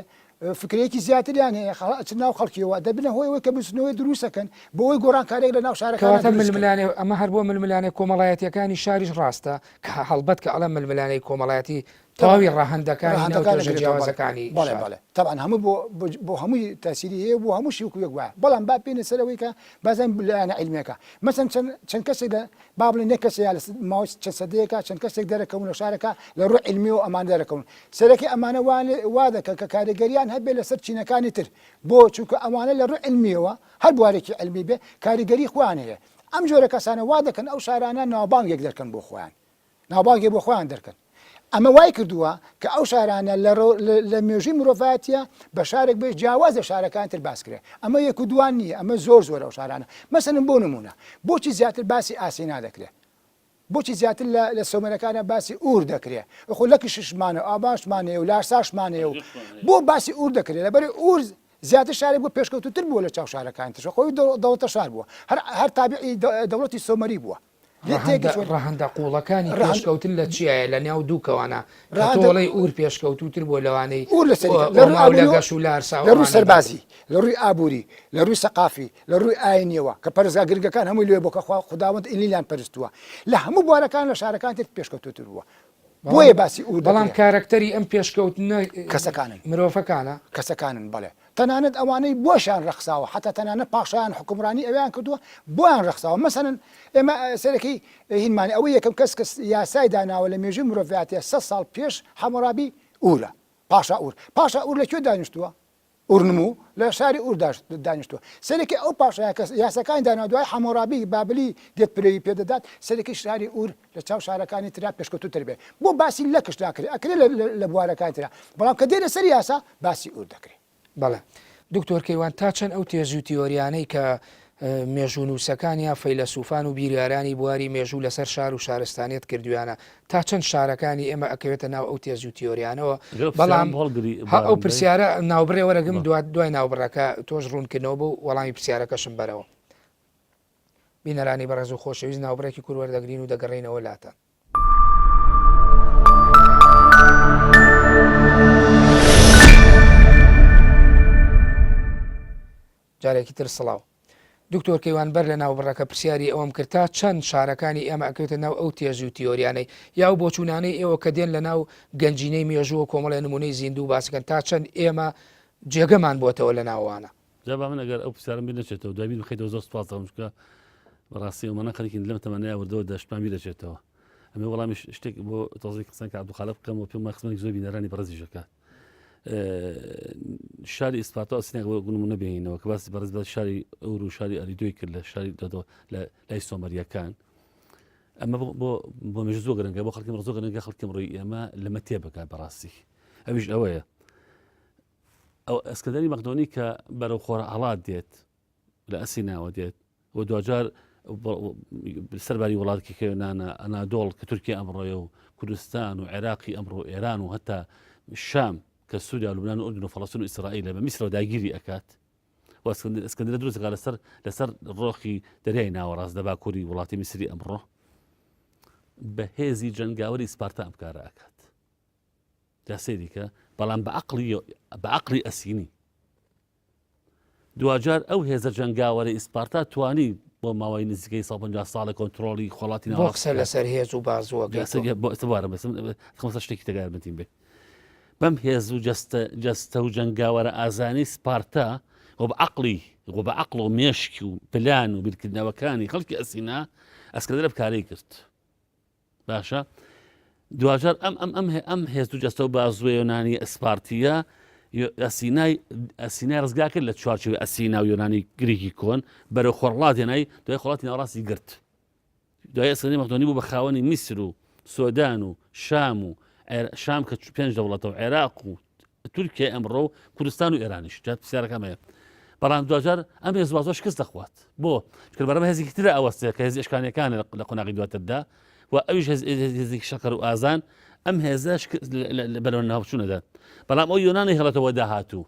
فکرەیەکی زیاتریان هەیە، ئەچن ناو خەڵکیەوە، دەبنە هۆی ئەوەی کە بزوتنەوەی دروست دەکەن بۆ ئەوەی گۆڕانکارییەک لە ناو شارەکانا کەواتە دروست بکەن. ململانێ، ئەمە هەر بۆ ململانێ کۆمەڵایەتییەکانی شاریش ڕاستە؟ کە هەڵبەت کە ئەڵێم ململانێی کۆمەڵایەتی تەواوی ڕەهەندەکانی ناو ڕەهەندەکان توێژە ئەگرێتەوە بەڵێ جیاوازەکانی بەڵێ شار. بەڵێ تەبعەن هەموو بۆ بۆ هەمووی تاسیری هەیە و بۆ هەمووشی وەکو یەک وایە بەڵام با بێینە سەر ئەوەی کە بازم لایەنە عیلمیەکە مەسەن چەند چەند کەسێک لە با بڵێن یەک کەسێ یا لە ماوەی چەند سەدەیەکە چەند کەسێک دەرەکەون لە شارەکە لە ڕووی عیلمیەوە ئەمانە دەرەکەون سەرەکی ئەمانە وا وا دەکەن کە کاریگەریان هەبێ لەسەر چینەکانی تر بۆ چونکە ئەوانە لە ڕووی عیلمیەوە هەر بوارێکی عیلمی بێ کاریگەری خۆیان هەیە ئەم جۆرە کەسانە وا دەکەن ئەو شارانە ناوبانگێک دەرکەن بۆ خۆیان ناوبانگێک بۆ خۆیان دەرکەن. ئەمە وای کردووە کە ئەو شارانە لە مێژووی مرۆڤایەتیە بە شارێک بێ جیاواز لە شارەکانی تر باس کرێ. ئەمە یەک و دووان نییە، ئەمە زۆر زۆرە ئەو شارانە. مەسەلەن بۆ نموونە بۆچی زیاتر باسی ئاسینا دەکرێ؟ بۆچی زیاتر لە سۆمەرەکانە باسی ئوور دەکرێ؟ خۆ لەکیششمان و ئاباشمان هەیە و لارساشمان هەیە و بۆ باسی ئوور دەکرێ؟ لەبەر ئوور زیاتر شارێک بووە پێشکەوتووتر بووە لە چاو شارەکانی تر، خۆی دەوڵەتە شار بووە، هەر تابعی دەوڵەتی سۆمەری بووە. ڕەهەندە قووڵەکانی پێشکەوتن لە چیایە لە ناو دووکەوانە کە تۆ ئەڵێی ئوور پێشکەوتووتر بووە لەوانەی ئۆما و لەگەش و لارسا لە ڕووی سەربازی، لە ڕووی ئابووری، لە ڕووی سەقافی، لە ڕووی ئاینیەوە کە پەرستگا گرنگەکان هەمووی لەوێ بووە کە خوداوەند ئینلیلیان پەرستووە، لە هەموو بوارەکان لە شارەکانی تر پێشکەوتووتر بووە. بۆیە باسی ئوور دەکرێ. بەڵام کارەکتەری ئەم پێشکەوتنە کەسەکانن. مرۆڤەکانە. کەسەکانن بەڵێ. تەنانەت ئەوانەی بۆشیان ڕەخساوە حەتا تەنانەت پاشایان حوکمڕانی ئەوێیان کردووە بۆیان ڕەخساوە مەسەلەن ئێمە سەرەکی هینمانی ئەوەی یەکەم کەس کە یاسای داناوە لە مێژووی مرۆڤایەتیە سە ساڵ پێش حەمۆرابی ئوورە پاشا ئوور پاشا ئوور لە کوێ دانیشتووە ئورنمو لە شاری ئور دانیشتووە سەرەکی ئەو پاشایە کە یاساکانی دانا دوای حەمۆرابی بابلی دێت پرەوی پێدەدات سەرەکی شاری ئور لە چاو شارەکانی ترا پێشکەوتووتر بێ بۆ باسی لەکش ناکرێ ئەکرێ لە بوارەکانی ترا بەڵام کە دێنە سەر یاسا باسی ئور دەکرێ. بەڵێ دکتۆر کەیوان تا چەند ئەو تێز و تیۆریانەی کە مێژوونووسەکان یا فەیلەسوفان و بیریارانی بواری مێژوو لەسەر شار و شارستانیەت کردویانە تا چەند شارەکانی ئێمە ئەکەوێتە ناو ئەو تێز و تیۆریانەوە بەڵام ها ئەو پرسیارە ناوبڕێ وەرەگم دوات دوای ناوبڕەکە تۆش ڕوونکردنەوە بۆ وەڵامی پرسیارەکەشم بەرەوە بینەرانی بەڕێز و خۆشەویست ناوبڕێکی کورت وەردەگرین و دەگەڕێینەوە لاتان. جارێکی تر سڵاو. دکتۆر کەیوان بەر لە ناوبڕەکە پرسیاری ئەوەم کرد تا چەند شارەکانی ئێمە ئەکەوێتە ناو ئەو تێز و تیۆریانەی یا و بۆچوونانەی ئێوە کە دێن لە ناو گەنجینەی مێژووە کۆمەڵێ نمونەی زیندوو باسکەن تا چەند ئێمە جێگەمان بۆتەوە لە ناوانە. جا با من ئەگەر ئەو پرسیارم بیر نەچێتەوە دوای بیر بخەیتەوە زۆر سوپاس دەکەم چونکە بەڕاستی ئەومانە خەریکین لەم تەمەنەیە وردەوە دەشتمان بیر دەچێتەوە ئەمە وەڵامی شتێک بۆ تۆزێک قسەن کە عەبدولخالق بکەم و پێم وایە خزمەتێکی زۆر بینەرانی بەڕێزیش دەکات. شاری ئیسپارتا و ئەسیناک بۆ نمونە بێنینەوە کە باسی بەڕێز باسی شاری ئەور و شاری ئەریدۆی کرد لە شاری دەدۆ لە لای سۆمەریەکان ئەمە بۆ بۆ بۆ مێژوو زۆر گرنگە بۆ خەڵکی زۆر گرنگە خەڵکی ڕووی ئێمە لەمە تێ بکات بەڕاستی ئەویش ئەوەیە ئەو ئەسکەندەری مەقدۆنی کە بەرەو خۆرهەڵات دێت لە ئەسیناوە دێت و دواجار سەرباری وڵاتکی کە یۆنانە ئەنادۆڵ کە تورکیا ئەمڕۆیە و کوردستان و عێراقی ئەمڕۆ ئێران و هەتا شام کە سووریا و لوبناان و ئوردن و فەڵەستین و ئیسرائیلە بە میسرەوە داگیری ئەکات و ئەسکەندەر دروست دەکات لەسەر لەسەر ڕۆخی دەریای ناوەڕاست لە باکووری وڵاتی میسری ئەمڕۆ بە هێزی جەنگاوەری سپارتا ئەم کارە ئەکات جا سەیری کە بەڵام بە عەقڵی بە عەقڵی ئەسینی دواجار ئەو هێزە جەنگاوەرە ئیسپارتا توانی بۆ ماوەی نزیکەی 150 ساڵە کۆنتترۆڵی خۆڵاتی بۆ قسە لەسەر هێز و بازووەکە بۆ ئەسوارە بەسم خمسە شتێکی تەگارمەتیم بێ بەم هێز و جەستە جەستە و جەنگاوەرە ئازانی سپارتا و بە عقلی و بە عقل و مێشکی و پلان و بیرکردنەوەکانی خەڵکی ئەسینا ئەسکەدرە بکارەی کرد باشە دواجار ئەم ئەم ئەم ئەم هێز و جەستە و بازووە یۆنانی ئەسپارتیە ئەسینای ئەسینای ڕزگا کرد لە چوارچێوەی ئەسینا و یۆنانی گریکی کۆن بەرەو خۆڕڵات هێنای دوای خۆڵاتی ناوەڕاستی گرت دوای ئەسکەندەری مەقدۆنی بوو بە خاوەنی میسر و سۆدان و شام و شام کە پێنج دەوڵەتە و عێراق و تورکیای ئەمڕۆ و کوردستان و ئێرانیش جا پرسیارەکەم هەیە بەڵام دواجار ئەم هێز وازۆ شکست دەخوات بۆ چونکە بەرەمە هێزێکی ترە ئەوەستێ کە هێزی ئەشکانیەکان لە قۆناغی دواتردا و ئەویش هێزێکی شەکەر و ئازان ئەم هێزە بەرەو ناوچوون دەدات بەڵام ئەو یۆنانی هێڵێتەوە داهاتوو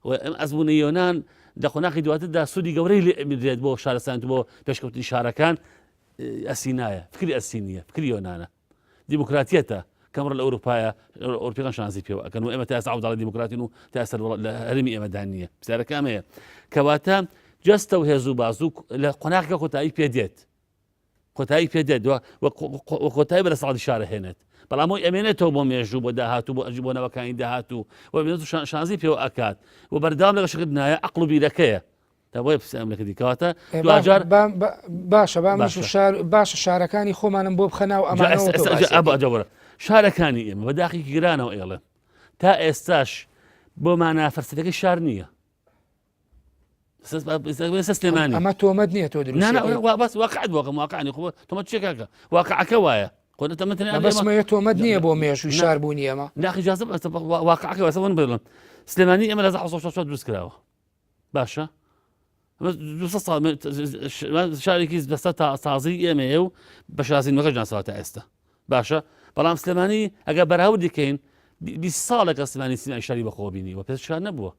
و ئەم ئەزمونە یۆنان لە قۆناغی دواتردا سوودی گەورەی لێ ئەبینرێت بۆ شارستان بۆ پێشکەوتنی شارەکان ئەسینایە فکری ئەسینیە فکری یۆنانە دیموکراتیەتە کە ئەمڕۆ لە ئەوروپایە ئەوروپیەکان شانازی پێوە ئەکەن و ئێمە تا ئێستا عەوداڵی دیموکراتین و تا ئێستا لە هەرێمی ئێمەدا نییە پرسیارەکە ئەمەیە کەواتە جەستە و هێز و بازوو لە قۆناغەکە کۆتایی پێ دێت کۆتایی پێ دێت و کۆتایی بە لە ساڵی شارە هێنێت بەڵام ئەوی ئەمێنێتەوە بۆ مێژوو بۆ داهاتوو بۆ ئەجی بۆ نەوەکانی داهاتوو و شانازی پێوە ئەکات و بەردەوام لەگە شکردنایە عەقڵ و بیرەکەیە تا بۆیە پرسیارم لە کردی کەواتە دواجار باشە با منیش شار باشە شارەکانی خۆمانم بۆ بخە ناو ئەمانەوە شارەکانی ئێمە بە داخێکی گرانەوە ئێڵێم تا ئێستاش بۆ مانا فەرسەفەکەی شار نییە سلێمانی ئەمە تۆمەت نییە تۆ بەس واقعت بۆکەم واقعانی خۆ تۆمەت چێ کاکە واقعەکە وایە بەسمەیە تۆمەت نییە بۆ مێژووی شار بوونی ئەمە ناخی جازم واقعەکە واسە بڵم سلێمانی ئێمە لە 1960 دروست کراوە باشە ساڵ شارێکی بەسە تا سازی ئێمەیە و بە شازینەکە ناسەوە تا ئێستا باشە بەڵام سلێمانی ئەگەر بەراوردی کەین 20 ساڵێکە سلێمانی سیمای شاری بەخۆ بینی و پێش شار نەبووە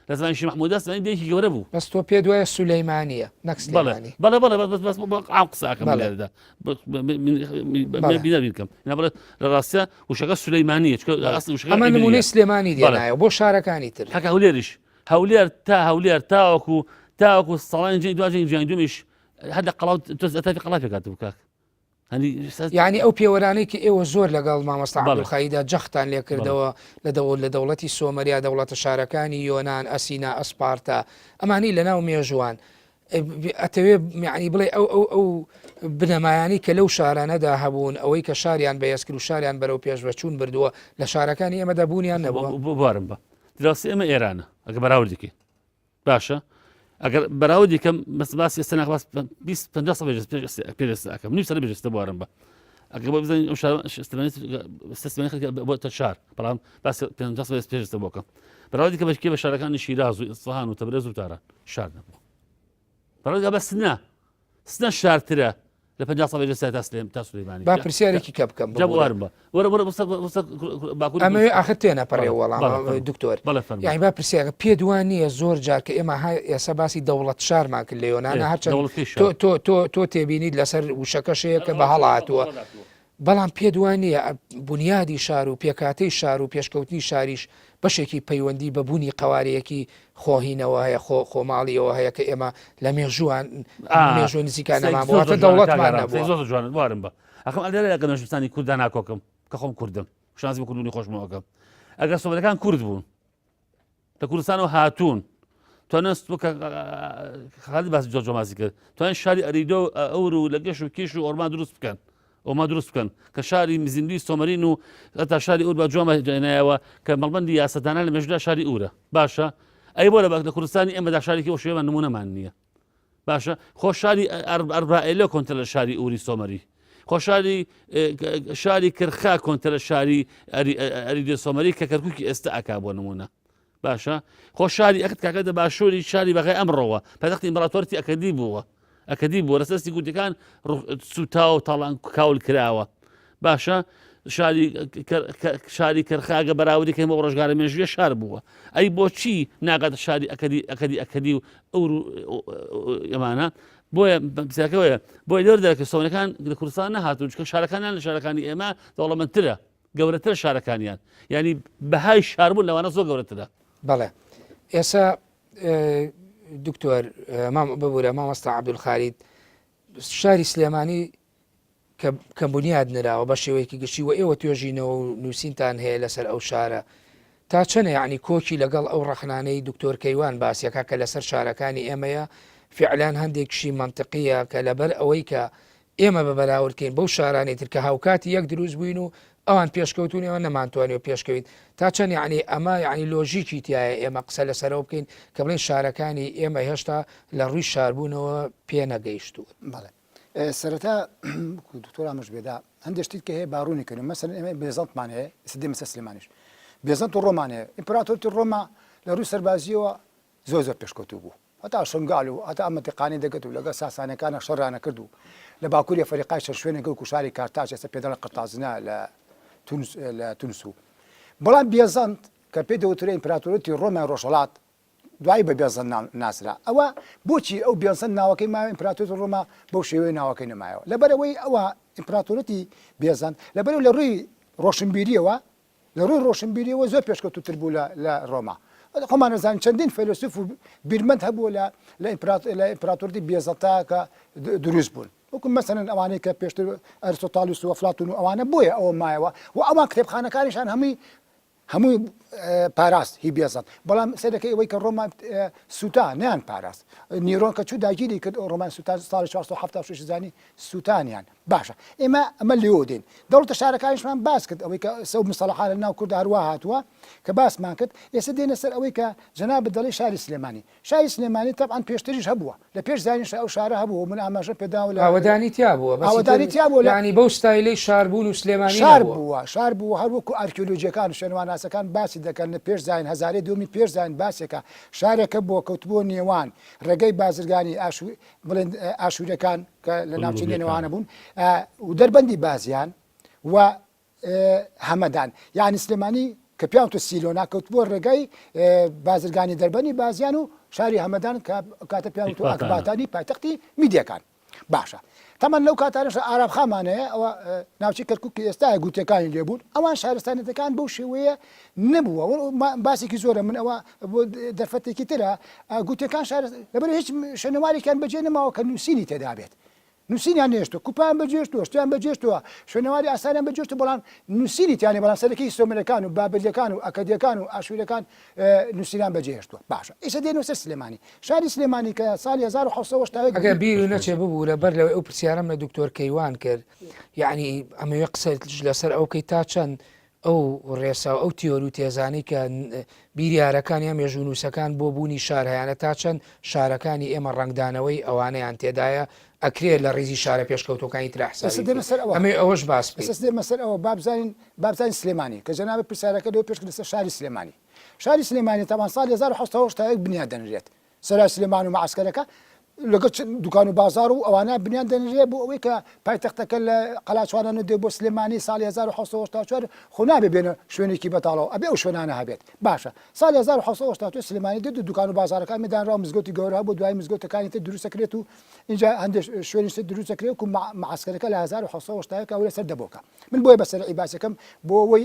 لە زمانی محمودە سلێمانی دێکی گەورە بوو بەس تۆ پێ دوایە سولەیمانیە نەک سلێمانی بەڵێ بەڵێ بەس بەس عام قساکەم لێرەدا بینەر بکەم بڵێ لە ڕاستە وشەکە سولەیمانیە چکە ئەسڵ وشەکە ئەمە نمونەی سلێمانی دێنایەوە بۆ شارەکانی تر کاکە هەولێریش هەولێر تا هەولێر تاوەکو تاوەکو ساڵانی جەنگی دوا جەنگی جیهانی دووەمیش هەر لە قەڵاو تۆز ئەتافی قەڵا پێک هاتبوو کاک هەنی یعنی ئەو پێوەرانەی کە ئێوە زۆر لەگەڵ مامۆستا بەڵێ. عەبدولخاییدا جەختتان لێ کردەوە لە دەوڵ لە دەوڵەتی سۆمەریا دەوڵەتە شارەکانی یۆنان ئەسینا ئەسپارتا ئەمانەی لەناو مێژووان ئەتەوێ یعنی بڵێ ئەو ئەو ئەو بنەمایانی کە لەو شارانەدا هەبوون ئەوەی کە شاریان بەهێز کرد و شاریان بەرەو پێشڤەچوون بردووە لە شارەکانی ئێمەدا بوونیان نەبووە؟ بوارم بە دراوسێ ئێمە ئێرانە ئەگە بەراوردی کەین باشە ئەگەر بەراوردی کەم بەس باس ئێستا ناخ باس 20 50 ساڵ پێش پێش ئێستا ئەکەم نیو سەر پێش ئێستا بوارم بە ئەگەر بۆ بزانین ئەو شار سلێمانی سلێمانی خەڵکی بۆتە شار بەڵام باس 50 ساڵ پێش ئێستا بۆکەم بەراوردی کە بەشکێ بە شارەکانی شیراز و ئیسفەهان و تەبرێز و تاران شار نەبوو بەڕێز بە سنە سنە شارترە لە 50 ساڵ پێش تا سلێم تا سلێمانی با پرسیارێکی کە بکەم جوارم بە وەرە وەرە باکوور ئەمەوێ ئاخر تێنەپەڕێ وەڵام دکتۆر یانی با پرسیارەکە پێت وا نییە زۆر جار کە ئێمە ها ئێستا باسی دەوڵەت شارمان کرد لە یۆنانا هەرچەند تۆ تۆ تۆ تۆ تێبینیت لەسەر وشەکەش هەیە کە بە هەڵە هاتووە بەڵام پێت وا نییە بونیادی شار و پێکهاتەی شار و پێشکەوتنی شاریش بەشێکی پەیوەندی بە بوونی قەوارەیەکی خۆهینەوە هەیە خۆ خۆماڵیەوە هەیە کە ئێمە لە مێژووان مێژوو نزیکانەمان بووە دەوڵەتمان نەبووە زۆر جوان وارم بە ئەخم ئەلێرە لەگەڵ نەژمستانی کورددا ناکۆکم کە خۆم کوردم شانازی بە کوردبوونی خۆشمەوە ئەکەم ئەگەر سۆمەرەکان کورد بوون لە کوردستانەوە هاتوون توانست خالد باسی جۆرجۆ ماسی کرد توان شاری ئەریدۆ ئەور و لە گەش و کێش و ئۆرمان دروست بکەن. ئۆما دروست بکەن کە شاری زیندوی سۆمەرین و هەتا شاری ئور بە جوان بەهێنایەوە کە مەڵبەندی یاسادانان لە مێژودا شاری ئورە باشە ئەی بۆ لە بە لە کوردستانی ئێمەدا شارێکی ئەو شێوەمان نمونەمان نییە باشە خۆ شاری ئەربائێلۆ کۆنتر لە شاری ئوری سۆمەری خۆ شاری شاری کرخا کۆنتر لە شاری ئەریدێ سۆمەری کە کەرکوکی ئێستا ئەکا بۆ نمونە باشە خۆ شاری ئەکد کاکە دە باشووری شاری بەغای ئەمڕۆوە پایتەختی ئیمپراتۆرتی ئەکەدی بووە ئەکەدی بووە لەسەر دەستی گوتەکان سووتاوە و تاڵان کاول کراوە باشە شاری شاری کەرخاگە بەراوردی کەین بۆ ڕۆژگارە مێژویە شار بووە ئەی بۆچی ناگاتە شاری ئەکەدی ئەکەدی ئەکەدی و ئەو ئەمانە بۆیە پرسیارەکەوەیە بۆیە لێر دەرکە سۆنەکان لە کوردستان نەهاتوون چونکە شارەکانیان لە شارەکانی ئێمە دەوڵەمەندترە گەورەترە شارەکانیان یانی بەهای شاربوون لەوانە زۆر گەورەترە. بەڵێ ئێسا دکتۆر ببورە مامۆستا عەبدولخالید شاری سلێمانی کە بنیاد نراوە بە شێوەیەکی گشتی و ئێوە توێژینەوە و نووسینتان هەیە لەسەر ئەو شارە تا چەنە یعنی کۆکی لەگەڵ ئەو ڕەخنانەی دکتۆر کەیوان باسیەکە کە لەسەر شارەکانی ئێمەیە فعلان هەندێکشی منطقیە کە لەبەر ئەوەی کە ئێمە بە بەراورد کەین بەو شارانەی تر کە هاوکاتی یەک دروست بووین و ئەوان پێشکەوتوون ئێمە نەمانتوانیوە پێشکەوین تا چەند یعنی ئەمە یعنی لۆژیکی تایە ئێمە قسە لەسەرەوە بکەین کە بڵێن شارەکانی ئێمە هێشتا لە ڕووی شاربوونەوە پێ نەگەیشتوون. بەڵێ سەرەتا وەکو دکتۆر ئامەش بێدا هەندێک شتی کە هەیە با ڕوونی کەین مەسەلەن ئێمە بێزەنتمان هەیە ئێستا دێمە سەر سلێمانیش بێزەنت و ڕۆمان هەیە ئیمپراتۆرتی ڕۆما لە ڕووی سەربازییەوە زۆر زۆر پێشکەوتوو بوو هەتا شنگال و هەتا ئەم مەنتیقانەی دەگرت و لەگەڵ ساسانیەکانا شەڕیان ئەکرد و لە باکووری ئەفەریقای چەند شوێنێک وەکوو شاری کارتاج ئێستا پێ دەڵێن قرتازنە لە تونس لە تونس و بەڵام بێزەنت کە پێی دەوترێ ئیمپراتۆریەتی ڕۆمای ڕۆژهەڵات دوایی بە بێزەنت ناسرا ئەوە بۆچی ئەو بێزەنت ناوەکەی مایەوە ئیمپراتۆریەتی ڕۆما بەو شێوەیە ناوەکەی نەمایەوە لەبەرئەوەی ئەوە ئیمپراتۆریەتی بێزەنت لەبەرئەوەی لە ڕووی ڕۆشنبیریەوە لە ڕووی ڕۆشنبیریەوە زۆر پێشکەوتووتر بوو لە لە ڕۆما. خۆمان ئەزانین چەندین فەیلەسوف و بیرمەند هەبووە لە لە ئیمپرات لە ئیمپراتۆریەتی بێزەنتا کە دروست بوون. وەکو مەسەلەن ئەوانەی کە پێشتر ئەرستۆتالیس و ئەفلاتون و ئەوانە بۆیە ئەوە مایەوە و ئەوان کتێبخانەکانیشان هەمووی هەمووی پاراست هی بێزەنت. بەڵام سەیرەکەی ئەوەی کە ڕۆما سووتا نەیان پاراست. نیرۆن کە چوو داگیری کرد ڕۆمان سووتا ساڵی 476 زانی سووتانیان. باشە ئێمە ئەمە لێوە دێین دەوڵەتە شارەکانیشمان باس کرد ئەوەی کە سەو مستەڵەحە لە ناو کورد هەروا هاتووە کە باسمان کرد ئێستا دێنە سەر ئەوەی کە جەنابت دەڵێی شاری سلێمانی شاری سلێمانی تەبعەن پێشتریش هەبووە لە پێش زایینیش ئەو شارە هەبووە و من ئاماژەم پێداوە لە ئاوەدانی تیا بووە بەس ئاوەدانی تیا بووە لە یانی بەو ستایلەی شاربوون و سلێمانی شار نەبووە. بووە شار بووە هەر وەکوو ئارکیۆلۆجییەکان و شوێنەوارناسەکان باسی دەکەن لە پێش زایین هەزارەی دووەمی پێش زایین باسێکە شارێکە بووە کەوتبووە نێوان ڕێگەی بازرگانی ئاشوور بڵێن ئاشوورەکان کە لە ناوچەی نەینەوانە بوون و دەربەندی بازیان و هەمەدان یعنی سلێمانی کە پیان تو سیلۆنا کەوتبووە ڕێگای بازرگانی دەربەنی بازیان و شاری هەمەدان کە کاتە پیان تو ئەکباتانی پایتەختی میدیەکان باشە تەمان لەو کاتانەش ئارابخامان هەیە ئەوە ناوچەی کەرکک کە ئێستا گوتەکانی لێبوون ئەوان شارستانەتەکان بەو شێوەیە نەبووە باسێکی زۆرە من ئەوە بۆ دەرفەتێکی ترە گوتەکان شار لەبەر هیچ شوێنەوارێکیان بەجێ نەماوە کە نووسینی تێدا بێت نووسینیان نێشتوە کوپیان بەجێشتووە شتیان بەجێشتووە شوێنەواری ئاساریان بەجێشتووە بەڵام نووسینی تیانە بەڵام سەرەکی سۆمەرەکان و بابلیەکان و ئەکەدیەکان و ئاشوورەکان نووسینیان بەجێهێشتووە باشە ئیسە دێنەوە سەر سلێمانی شاری سلێمانی کە ساڵی 1970 ئەگەر بیرو نەچێ ببوورە بەر لەوەی ئەو پرسیارەم لە دکتۆر کەیوان کرد یعنی ئەمەوێ قسە لەسەر ئەو کەی تا چەند ئەو ڕێسا و ئەو تیۆر و تێزانەی کە بیریارەکان یا مێژوونووسەکان بۆ بوونی شار هەیانە تا چەند شارەکانی ئێمە ڕەنگدانەوەی ئەوانەیان تێدایە ئەکرێ لە ڕیزی شارە پێشکەوتووەکانی ترا حسابی ئێستا دێمە بکەین سەر ئەوە ئەمەوێ ئەوەش باس بکەین. ئێستا دێمە سەر ئەوە با بزانین با بزانین سلێمانی کە جەنابت پرسیارەکەت لەوە پێش کرد لەسەر شاری سلێمانی شاری سلێمانی تەبعەن ساڵی 1781 بنیات دەنرێت سەرای سلێمان و مەعەسکەرەکە لەگەڵ دوکان و بازاڕ و ئەوانە بنیان دەنرێ بۆ ئەوەی کە پایتەختەکە لە قەلاچوانانە دێ بۆ سلێمانی ساڵی 1970 خۆ نابێ بێنە شوێنێکی بەتاڵەوە ئەبێ ئەو شوێنانە هەبێت باشە ساڵی 1970 سلێمانی دێت و دوکان و بازاڕەکان میدانرا و مزگەوتی گەورە هەبوو دوای مزگەوتەکانی تر دروستەکرێت و اینجا هەندێک شوێنی تر دروستەکرێت و مەعەسکەرەکە لە 1970 ئەو لەسەر دەبۆکە من بۆیە بە سەرعی باسەکەم بۆ ئەوەی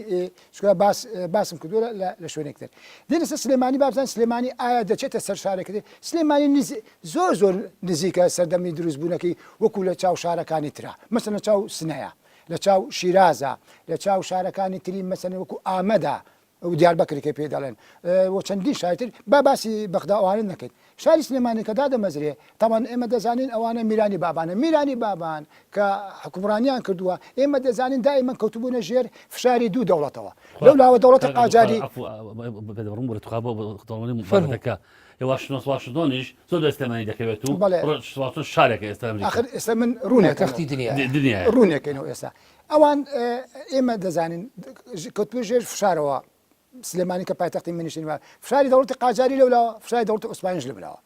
چونکە باس باسم کردووە لە لە شوێنێک تر دێنە سەر سلێمانی با بزانین سلێمانی ئایا دەچێتە سەر شارێکی تر سلێمانی نز زۆر زۆر نزیکە سەردەمی دروستبوونەکەی وەکو لە چاو شارەکانی ترا مەسەلەن لە چاو سنەیە لە چاو شیرازە لە چاو شارەکانی تری مەسەلەن وەکو ئامەدا. و دیاربەکری کە پێی دەڵێن و چەندین شاری تر با باسی بەغدا ئەوانە نەکەین شاری سلێمانی کە دادەمەزرێ تاوان ئێمە دەزانین ئەوانە میرانی بابانە میرانی بابان کە حکومڕانیان کردووە ئێمە دەزانین دائیمەن کەوتبوونە ژێر فشاری دوو دەوڵەتەوە لەو لاوە دەوڵەتی قاجاری واشنتۆنیش زۆر لە سلێمانی دەکەوێت و واشنتۆن شارێکە ئێستا ئەخر ئێستا من ڕوونێک تەختی دنیا دنیا ڕوونێکەینەوە ئێستا ئەوان ئێمە دەزانین کەوتبوو ژێر فشارەوە سلێمانی کە پایتەختی منیشتنی فشاری دەوڵەتی قاجاری لەولاوە فشاری دەوڵەتی عوسمانیش لەولاوە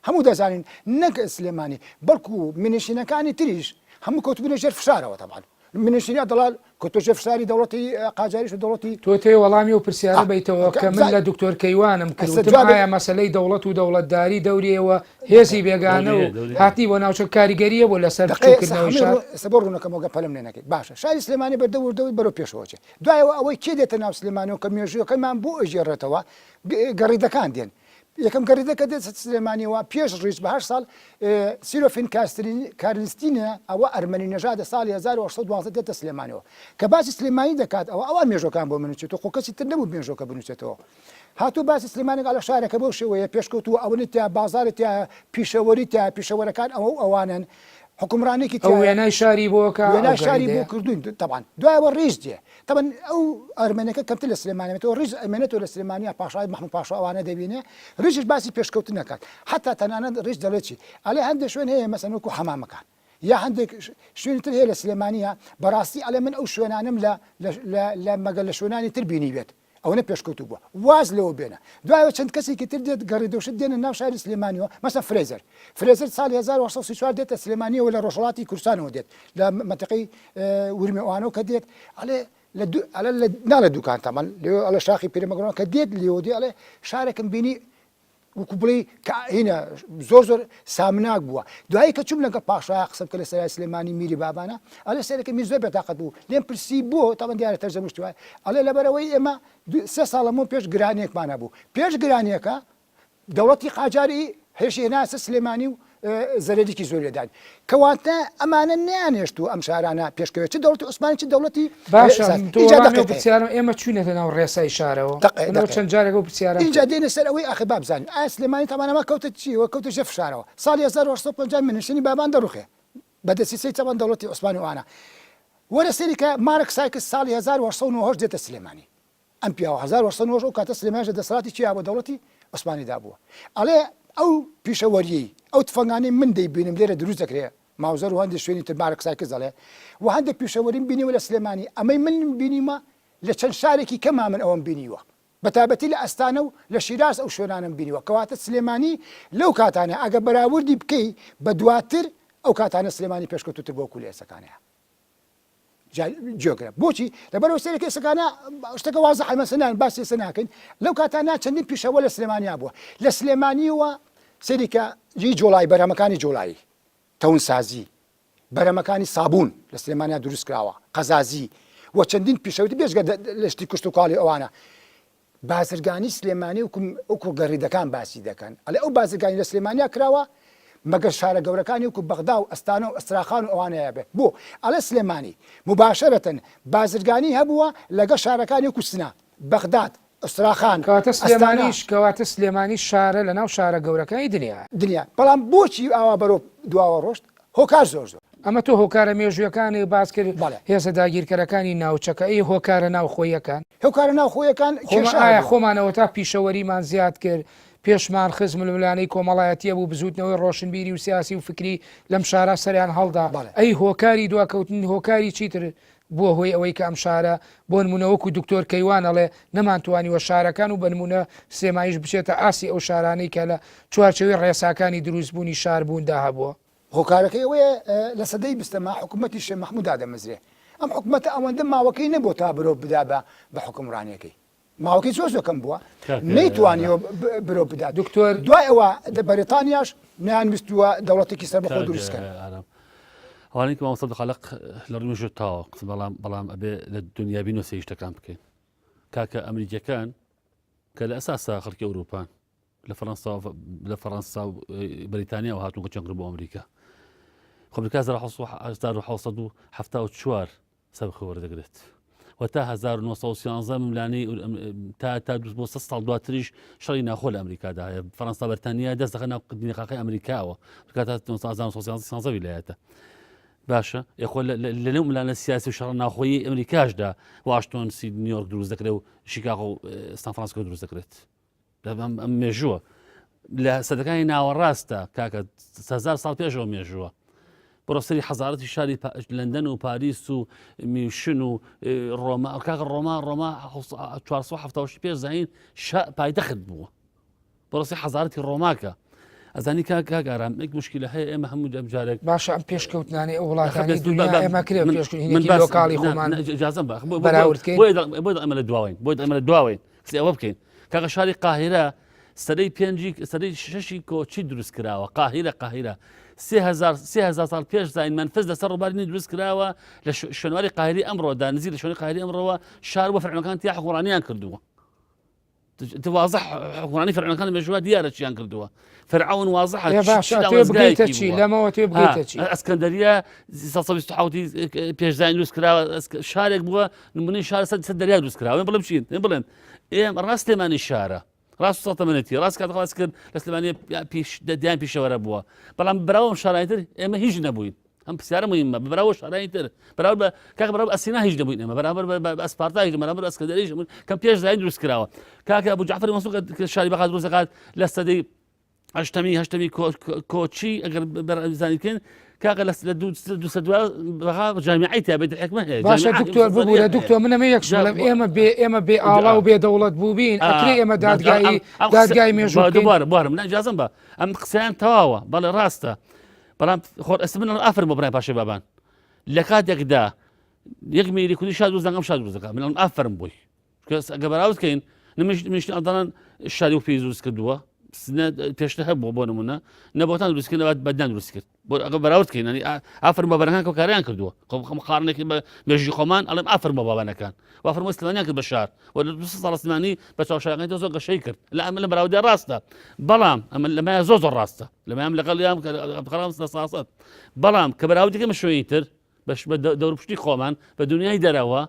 هەموو دەزانین نەک سلێمانی بەڵکو منشینەکانی تریش هەموو کەوتبوونە ژێر فشارەوە تەبان منشینی دەڵال کەوتە ژێر فشاری دەوڵەتی قاجاریش و دەوڵەتی تۆ تێ وەڵامی ئەو پرسیارە بەیتەوە کە من لە دکتۆر کەیوانم کرد وتم ئایا مەسەلەی دەوڵەت و دەوڵەتداری دەوری ئێوە هێزی بێگانە و هاتنی بۆ ناوچە کاریگەری هەبوو لەسەر بچووکردنەوەی شار؟ ئێستا بۆ ڕوونەکەمەوە گەر پەلەم لێ نەکەی باشە شاری سلێمانی بەردە وردە بەرەو پێشەوە چێ دوایەوە ئەوەی کێ دێتە ناو سلێمانیەوە کە مێژووەکەمان بۆ ئەگێڕێتەوە گەڕیدەکان دێن یەکەم گەڕیدە کە دێتە سلێمانیەوە پێش ڕیچ بە هەشت ساڵ سیرۆفین کارنستینە ئەوە ئەرمەنی نەژادە ساڵی 1812 دێتە سلێمانیەوە کە باسی سلێمانی دەکات ئەوە ئەوان مێژوەکان بۆ منوچێتەوە خۆ کەسی تر نەبوو مێژوەکە بنووسێتەوە هاتوو باسی سلێمانی ئەڵێ شارەکە بەو شێوەیە پێشکەوتووە ئەوەنەی تیا بازاڕی تیایە پیشەوەری تیایە پیشەوەرەکان ئەوە و ئەوانەن حوکمڕانێکی ئەو تیایە وێنای شاری بۆ کە ئەو وێنای شاری بۆ گەڕیدەیە. کردووین تەبعەن دوایەوە ڕیز دێ تەبعەن ئەو ئەرمەنەکە کەمتر لە سلێمانی ئەمێنێتەوە ڕیز ئەمێنێتەوە لە سلێمانیا پاشای مەحموود پاشا ئەوانە دەبینێ ڕیزیش باسی پێشکەوتن دەکات حەتا تەنانەت ڕیز دەڵێ چی ئەڵێ هەندێ شوێن هەیە مەسەن وەکوو حەمامەکان یا هەندێک شوێنی تر هەیە لە سلێمانیا بەڕاستی ئەڵێ من ئەو شوێنانەم لە لە لە لە مەگەر لە شوێنانی تر بینیبێت ئەوەنە پێشکەوتوو بووە واز لەوە بێنە دوایەوە چەند کەسێکی تر دێت گەڕیدەوشت دێنە ناو شاری سلێمانیەوە مەسەن فرێزەر فرێزەر ساڵی 1834 دێتە سلێمانیەوە لە ڕۆژهەڵاتی کوردستانەوە دێت لە مەنتیقەی ورمێ ئەوانەوە کە دێت ئەڵێ لە دو ئەڵێ لە ناڵێ دوکان تەمان لێ ئەڵێ شاخی پیرەمەگرون کە دێت لێوە دێ ئەڵێ شارێکم بینی وەکو بڵێی کە هینە زۆر زۆر سامناک بووە دوایی کە چووم لەگەڵ پاشایە قسە بکە لە سەرای سلێمانی میری بابانە ئەڵێ سەیرەکە میر زۆر بێتاقەت بوو لێم پرسی بۆ تاوان دیارە تەرجەمە شتی وایە ئەڵێ لەبەرئەوەی ئێمە سێ ساڵ لەمەو پێش گرانیەکمان هەبوو پێش گرانیەکە دەوڵەتی قاجاری هێرشی هێنا سەر سلێمانی و زەرەرێکی زۆری لێداین کەواتە ئەمانە نەیانهێشتووە ئەم شارانە پێشکەوێت چ دەوڵەتی عوسمانی چ دەوڵەتی باشە تۆ ئینجا وەڵامی ئەو دەقیقەیە پرسیارەم ئێمە چوینەتە ناو ڕێسای شارەوە دەقەیە من ئەو دەقەیە چەند جارێک ئەو پرسیارەم ئینجا کرد دێنە سەر ئەوەی ئاخر با بزانین ئایا سلێمانی تاوان ئەمە کەوتە چیەوە کەوتە ژێر فشارەوە ساڵی 1850 میرنشینی بابان دەڕوخێ بە دەسیسەی تاوان دەوڵەتی عوسمانی و ئەوانە وەرە سەیری کە مارک سایکس ساڵی 1898 دێتە سلێمانی ئەم پیاوە 1898 ئەو کاتە سلێمانیش لە دەسەڵاتی کێیا بووە دەوڵەتی عوسمانیدا بووە ئەڵێ ئەو پیشەوەریەی ئەو تفەنگانەی من دەیبینم لێرە دروست دەکرێ ماوزەر و هەندێک شوێنی تر مارک سایکس دەڵێ و هەندێک پیشەوەریم بینیوە لە سلێمانی ئەمەی من بینیمە لە چەند شارێکی کەما من ئەوەم بینیوە بە تایبەتی لە ئەستانە و لە شیراز ئەو شوێنانەم بینیوە کەواتە سلێمانی لەو کاتانە ئەگە بەراوردی بکەی بە دواتر ئەو کاتانە سلێمانی پێشکەوتووتر بۆ وەکو لە ئێستەکانەیە. جێگرە بۆچی لەبەرەوە سەرەکە ئێسەکانە شتەکە وازحە مەسەلەن باسی ئێستا ناکەین لەو کاتانە چەندین پیشەوە لە سلێمانیا بووە لە سلێمانیەوە سەریکە جی جۆڵای بەرهەمەکانی جۆڵایی تەونسازی بەرەمەکانی سابوون لە سلێمانیا دروست کراوە قەزازی و چەندین پیشەوتی بێژگە لە شتی کشت و کاڵی ئەوانە بازرگانی سلێمانی وەکو وەکو گەڕیدەکان باسی دەکەن ئەڵێ ئەو بازرگانی لە سلێمانیا کراوە مەگەر شارە گەورەکانی وەکو بەغدا و ئەستانە و ئەستراخان و ئەوانەیە بێ بۆ ئەڵێ سلێمانی مباشرەتەن بازرگانی هەبووە لەگەڵ شارەکانی وەکو سنە بەغداد ئەستراخان کەواتە ئەستانە. سلێمانیش کەواتە سلێمانی شارە لەناو شارە گەورەکانی دنیایە. دنیا بەڵام بۆچی ئاوا بەرەو دواوە ڕۆشت هۆکار زۆر زۆر. ئەمە تۆ هۆکارە مێژوویەکانت باس کرد، بەڵێ. هێزە داگیرکەرەکانی ناوچەکە، ئەی هۆکارە ناوخۆییەکان؟ هۆکارە ناوخۆیەکان خۆمان کێشە ئایا هەبووە. خۆمان ئەوەتا پیشەوەریمان زیاد کرد، پێشمان خست، ململانێی کۆمەڵایەتی هەبوو، بزووتنەوەی ڕۆشنبیری و سیاسی و فکری لەم شارە سەریان هەڵدا، بەڵێ. ئەی هۆکاری دواکەوتن هۆکاری چیتر بووە هۆی ئەوەی کە ئەم شارە بۆ نموونە وەکوو دکتۆر کەیوان ئەڵێ نەمانتوانیوە شارەکان و بە نموونە سلێمانیش بچێتە ئاستی ئەو شارانەی کە لە چوارچێوەی ڕێساکانی دروستبوونی شاربووندا هەبووە؟ هۆکارەکەی ئەوەیە لە سەدەی بیستەما حکوومەتی شێخ مەحموود دادەمەزرێ. ئەم حکوومەتە ئەوەندە ماوەکەی نەبووە تا برۆ بدا بە بە حوکمڕانییەکەی. ماوەکەی زۆر زۆر کەم بووە، نەیتوانیوە برۆ بدات. دکتۆر. دوای ئەوە بەریتانیاش نەیانویستووە دەوڵەتێکی سەربەخۆ دروست کەن. ئەوانەی کە مامۆستا عەبدولخالق لە ڕووی مێژوو تاوە قسە بەڵام بەڵام ئەبێ لە دنیابین و سەیری شتەکان بکەین. کاکە ئەمریکیەکان کە لە ئەساسا خەڵکی ئەوروپان لە فەرەنسا لە فەرەنسا و بەریتانیاوە هاتوون کۆچیان کرد بۆ ئەمریکا خۆ ئەمریکا 1974 سەربەخۆ وەردەگرێت. و تا 1913 ململانێی تا تا بۆ 100 ساڵ دواتریش شەڕی ناخۆ لە ئەمریکادا هەیە فەرەنسا بەرتانیا دەست دەخەنە ناو نیقاقی ئەمریکاوە کە تا 1913 ویلایەتە باشە یخۆ لە نێو ملانە سیاسی و شەڕ ناخۆیی ئەمریکاشدا واشنتۆن سی نیویۆرک دروست دەکرێت و شیکاغۆ و سان فرانسیسکۆ دروست دەکرێت ئەم مێژووە لە سەدەکانی ناوەڕاستە کاکە هزار ساڵ پێشەوە مێژووە بڕۆ سەری حەزارەتی شاری لەندەن و پاریس و میوشن و ڕۆما کاکە ڕۆما ڕۆما 470 پێش زین پایتەخت بووە بڕۆسی حەزارەتی ڕۆماکە ئەزانی کاک کاک ئارام یەک مشکلە هەیە ئێمە هەموو دەم جارێک باشە ئەم پێشکەوتنانەی ئەو وڵاتانی دنیا ئێمە کرێ پێشکەوتنێکی لۆکاڵی خۆمان ئجازەم بە بەراورد کەین بۆ ئەمە لە دواوین بۆ ئەمە لە دواوین قسەی ئەوە بکەین کاکە شاری قاهیرە سەدەی پێنجی سەدەی شەشی کۆچی دروست کراوە قاهیرە قاهیرە 3000 ساڵ پێش زین مەنفس لەسەر ڕووباری دروست کراوە لە شوێنواری قاهری ئەمڕۆدا نزیک لە شوێنی قاهری ئەمڕۆوە شار بۆ فەرعونەکان تیا حکوڕانیان کردووە وازح حکوڕانی فەرعونەکان مێژوە دیارە چیان کردووە فرعون وازح بگەیتە چی لەمەوە تێ بگەیتە چی ئەسکەندەریە 1920 پێش زاین دروست کراوە شارێک بووە نمونەی شار سەر سەر دەریا دروست کراوە بڵم چین بڵێم ئێم ڕاست سلێمانی شارە ڕاست سەڵتەمەنێتی ڕاست کات ڕاست کرد لە سلێمانی پیش دەیان پیشەوەرە بووە بەڵام براوم شارانی تر ئێمە هیچ نەبووین ئەم پرسیارە مهمە بەراوە شارانی تر بەراور بە کاک بەراور ئەسینا هیچ نەبووین ئێمە بەرامبەر بە ئەسپارتا هیچ بەرامبەر ئەسکەندەریش کەم پێش زاین دروست کراوە کاکە ئەبو جعفر مەنسوور کە شاری بەغا دروست دەکات لە سەدەی هەشتەمی هەشتەمی کۆچی ئەگەر بەرزانی بکەین کاکە لە لە دوو سەد بەغا جامیعەی تیا بێت حکمە هەیە باشە دکتۆر ببوورە دکتۆر من ئەمە یەک بڵێم ئێمە بێ ئێمە بێ ئاڵا و بێ دەوڵەت بووبین ئەکرێ ئێمە دادگایی دادگای مێژوو بکەین بارم بارم من ئیجازەم بە ئەم قسەیان تەواوە بەڵێ ڕاستە بەڵام خۆر ئەستا من ئافرم بۆ برای پاشای بابان لە کاتێکدا یەک میری کوردی شاد دروست ئەم شاد دروست دەکات من ئافرم بۆی ئەگە بەراورد کەین نمیشت ئەدەڵەن شاری و پێی دروست کردووە پێشتر هەبوو بۆ نمونە نەبۆتان دروست کرد بەدان دروست کرد بۆ ئەگە بەراورد کەین ینی ئافرم بە بەرەکان کۆکاریان کردووە خۆم قارنێکی بە مێژی خۆمان ئەڵێم ئافرم بە بابانەکان وافرم سلێمانیان کرد بە شار و لە دو ساڵ سلێمانی بە چاوشارەکانی تۆ زۆر گەشەی کرد لە ئەمە لە بەراوردە ڕاستە بەڵام ئەمە لەمایە زۆر زۆر ڕاستە لەمایان لەگەڵ یان بخەڵام سەساسەت بەڵام کە بەراوردەکەمە شوێنی تر بەش بە دەورپشتی خۆمان بە دنیای دەرەوە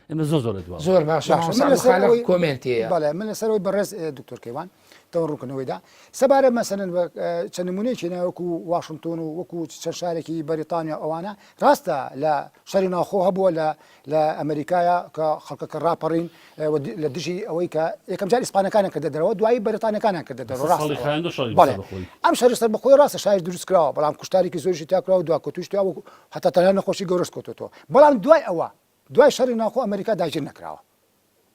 ئێمە زۆر زۆر لە دواوە. زۆر باشە مامۆستا عەبدولخالق comment ی هەیە. بەڵێ من لەسەر ئەوەی بەڕێز دکتۆر کەیوان تەوە ڕوونکردنەوەیدا سەبارەت مەسەلەن بە چەند نمونەیەکی هێنا وەکو واشنتۆن و وەکو چەند شارێکی بەریتانیا و ئەوانە ڕاستە لە شەری ناوخۆ هەبووە لە لە ئەمریکایە کە خەڵکەکە ڕاپەڕین لە دژی ئەوەی کە یەکەم جار ئیسپانەکانیان کردە دەرەوە دوایی بەریتانیەکانیان کردە دەرەوە ڕاستە بەڵێ ئەم شەری سەربەخۆی ڕاستە شاری دروست کراوە بەڵام کوشتارێکی زۆریشی تیا کراوە دواکەوتوویش تیا و هەتا تەنها نەخۆشی گەورەش کەوتۆتەوە بەڵام دوای ئەوە دوای شەڕی ناوخۆ ئەمریکا داگیر نەکراوە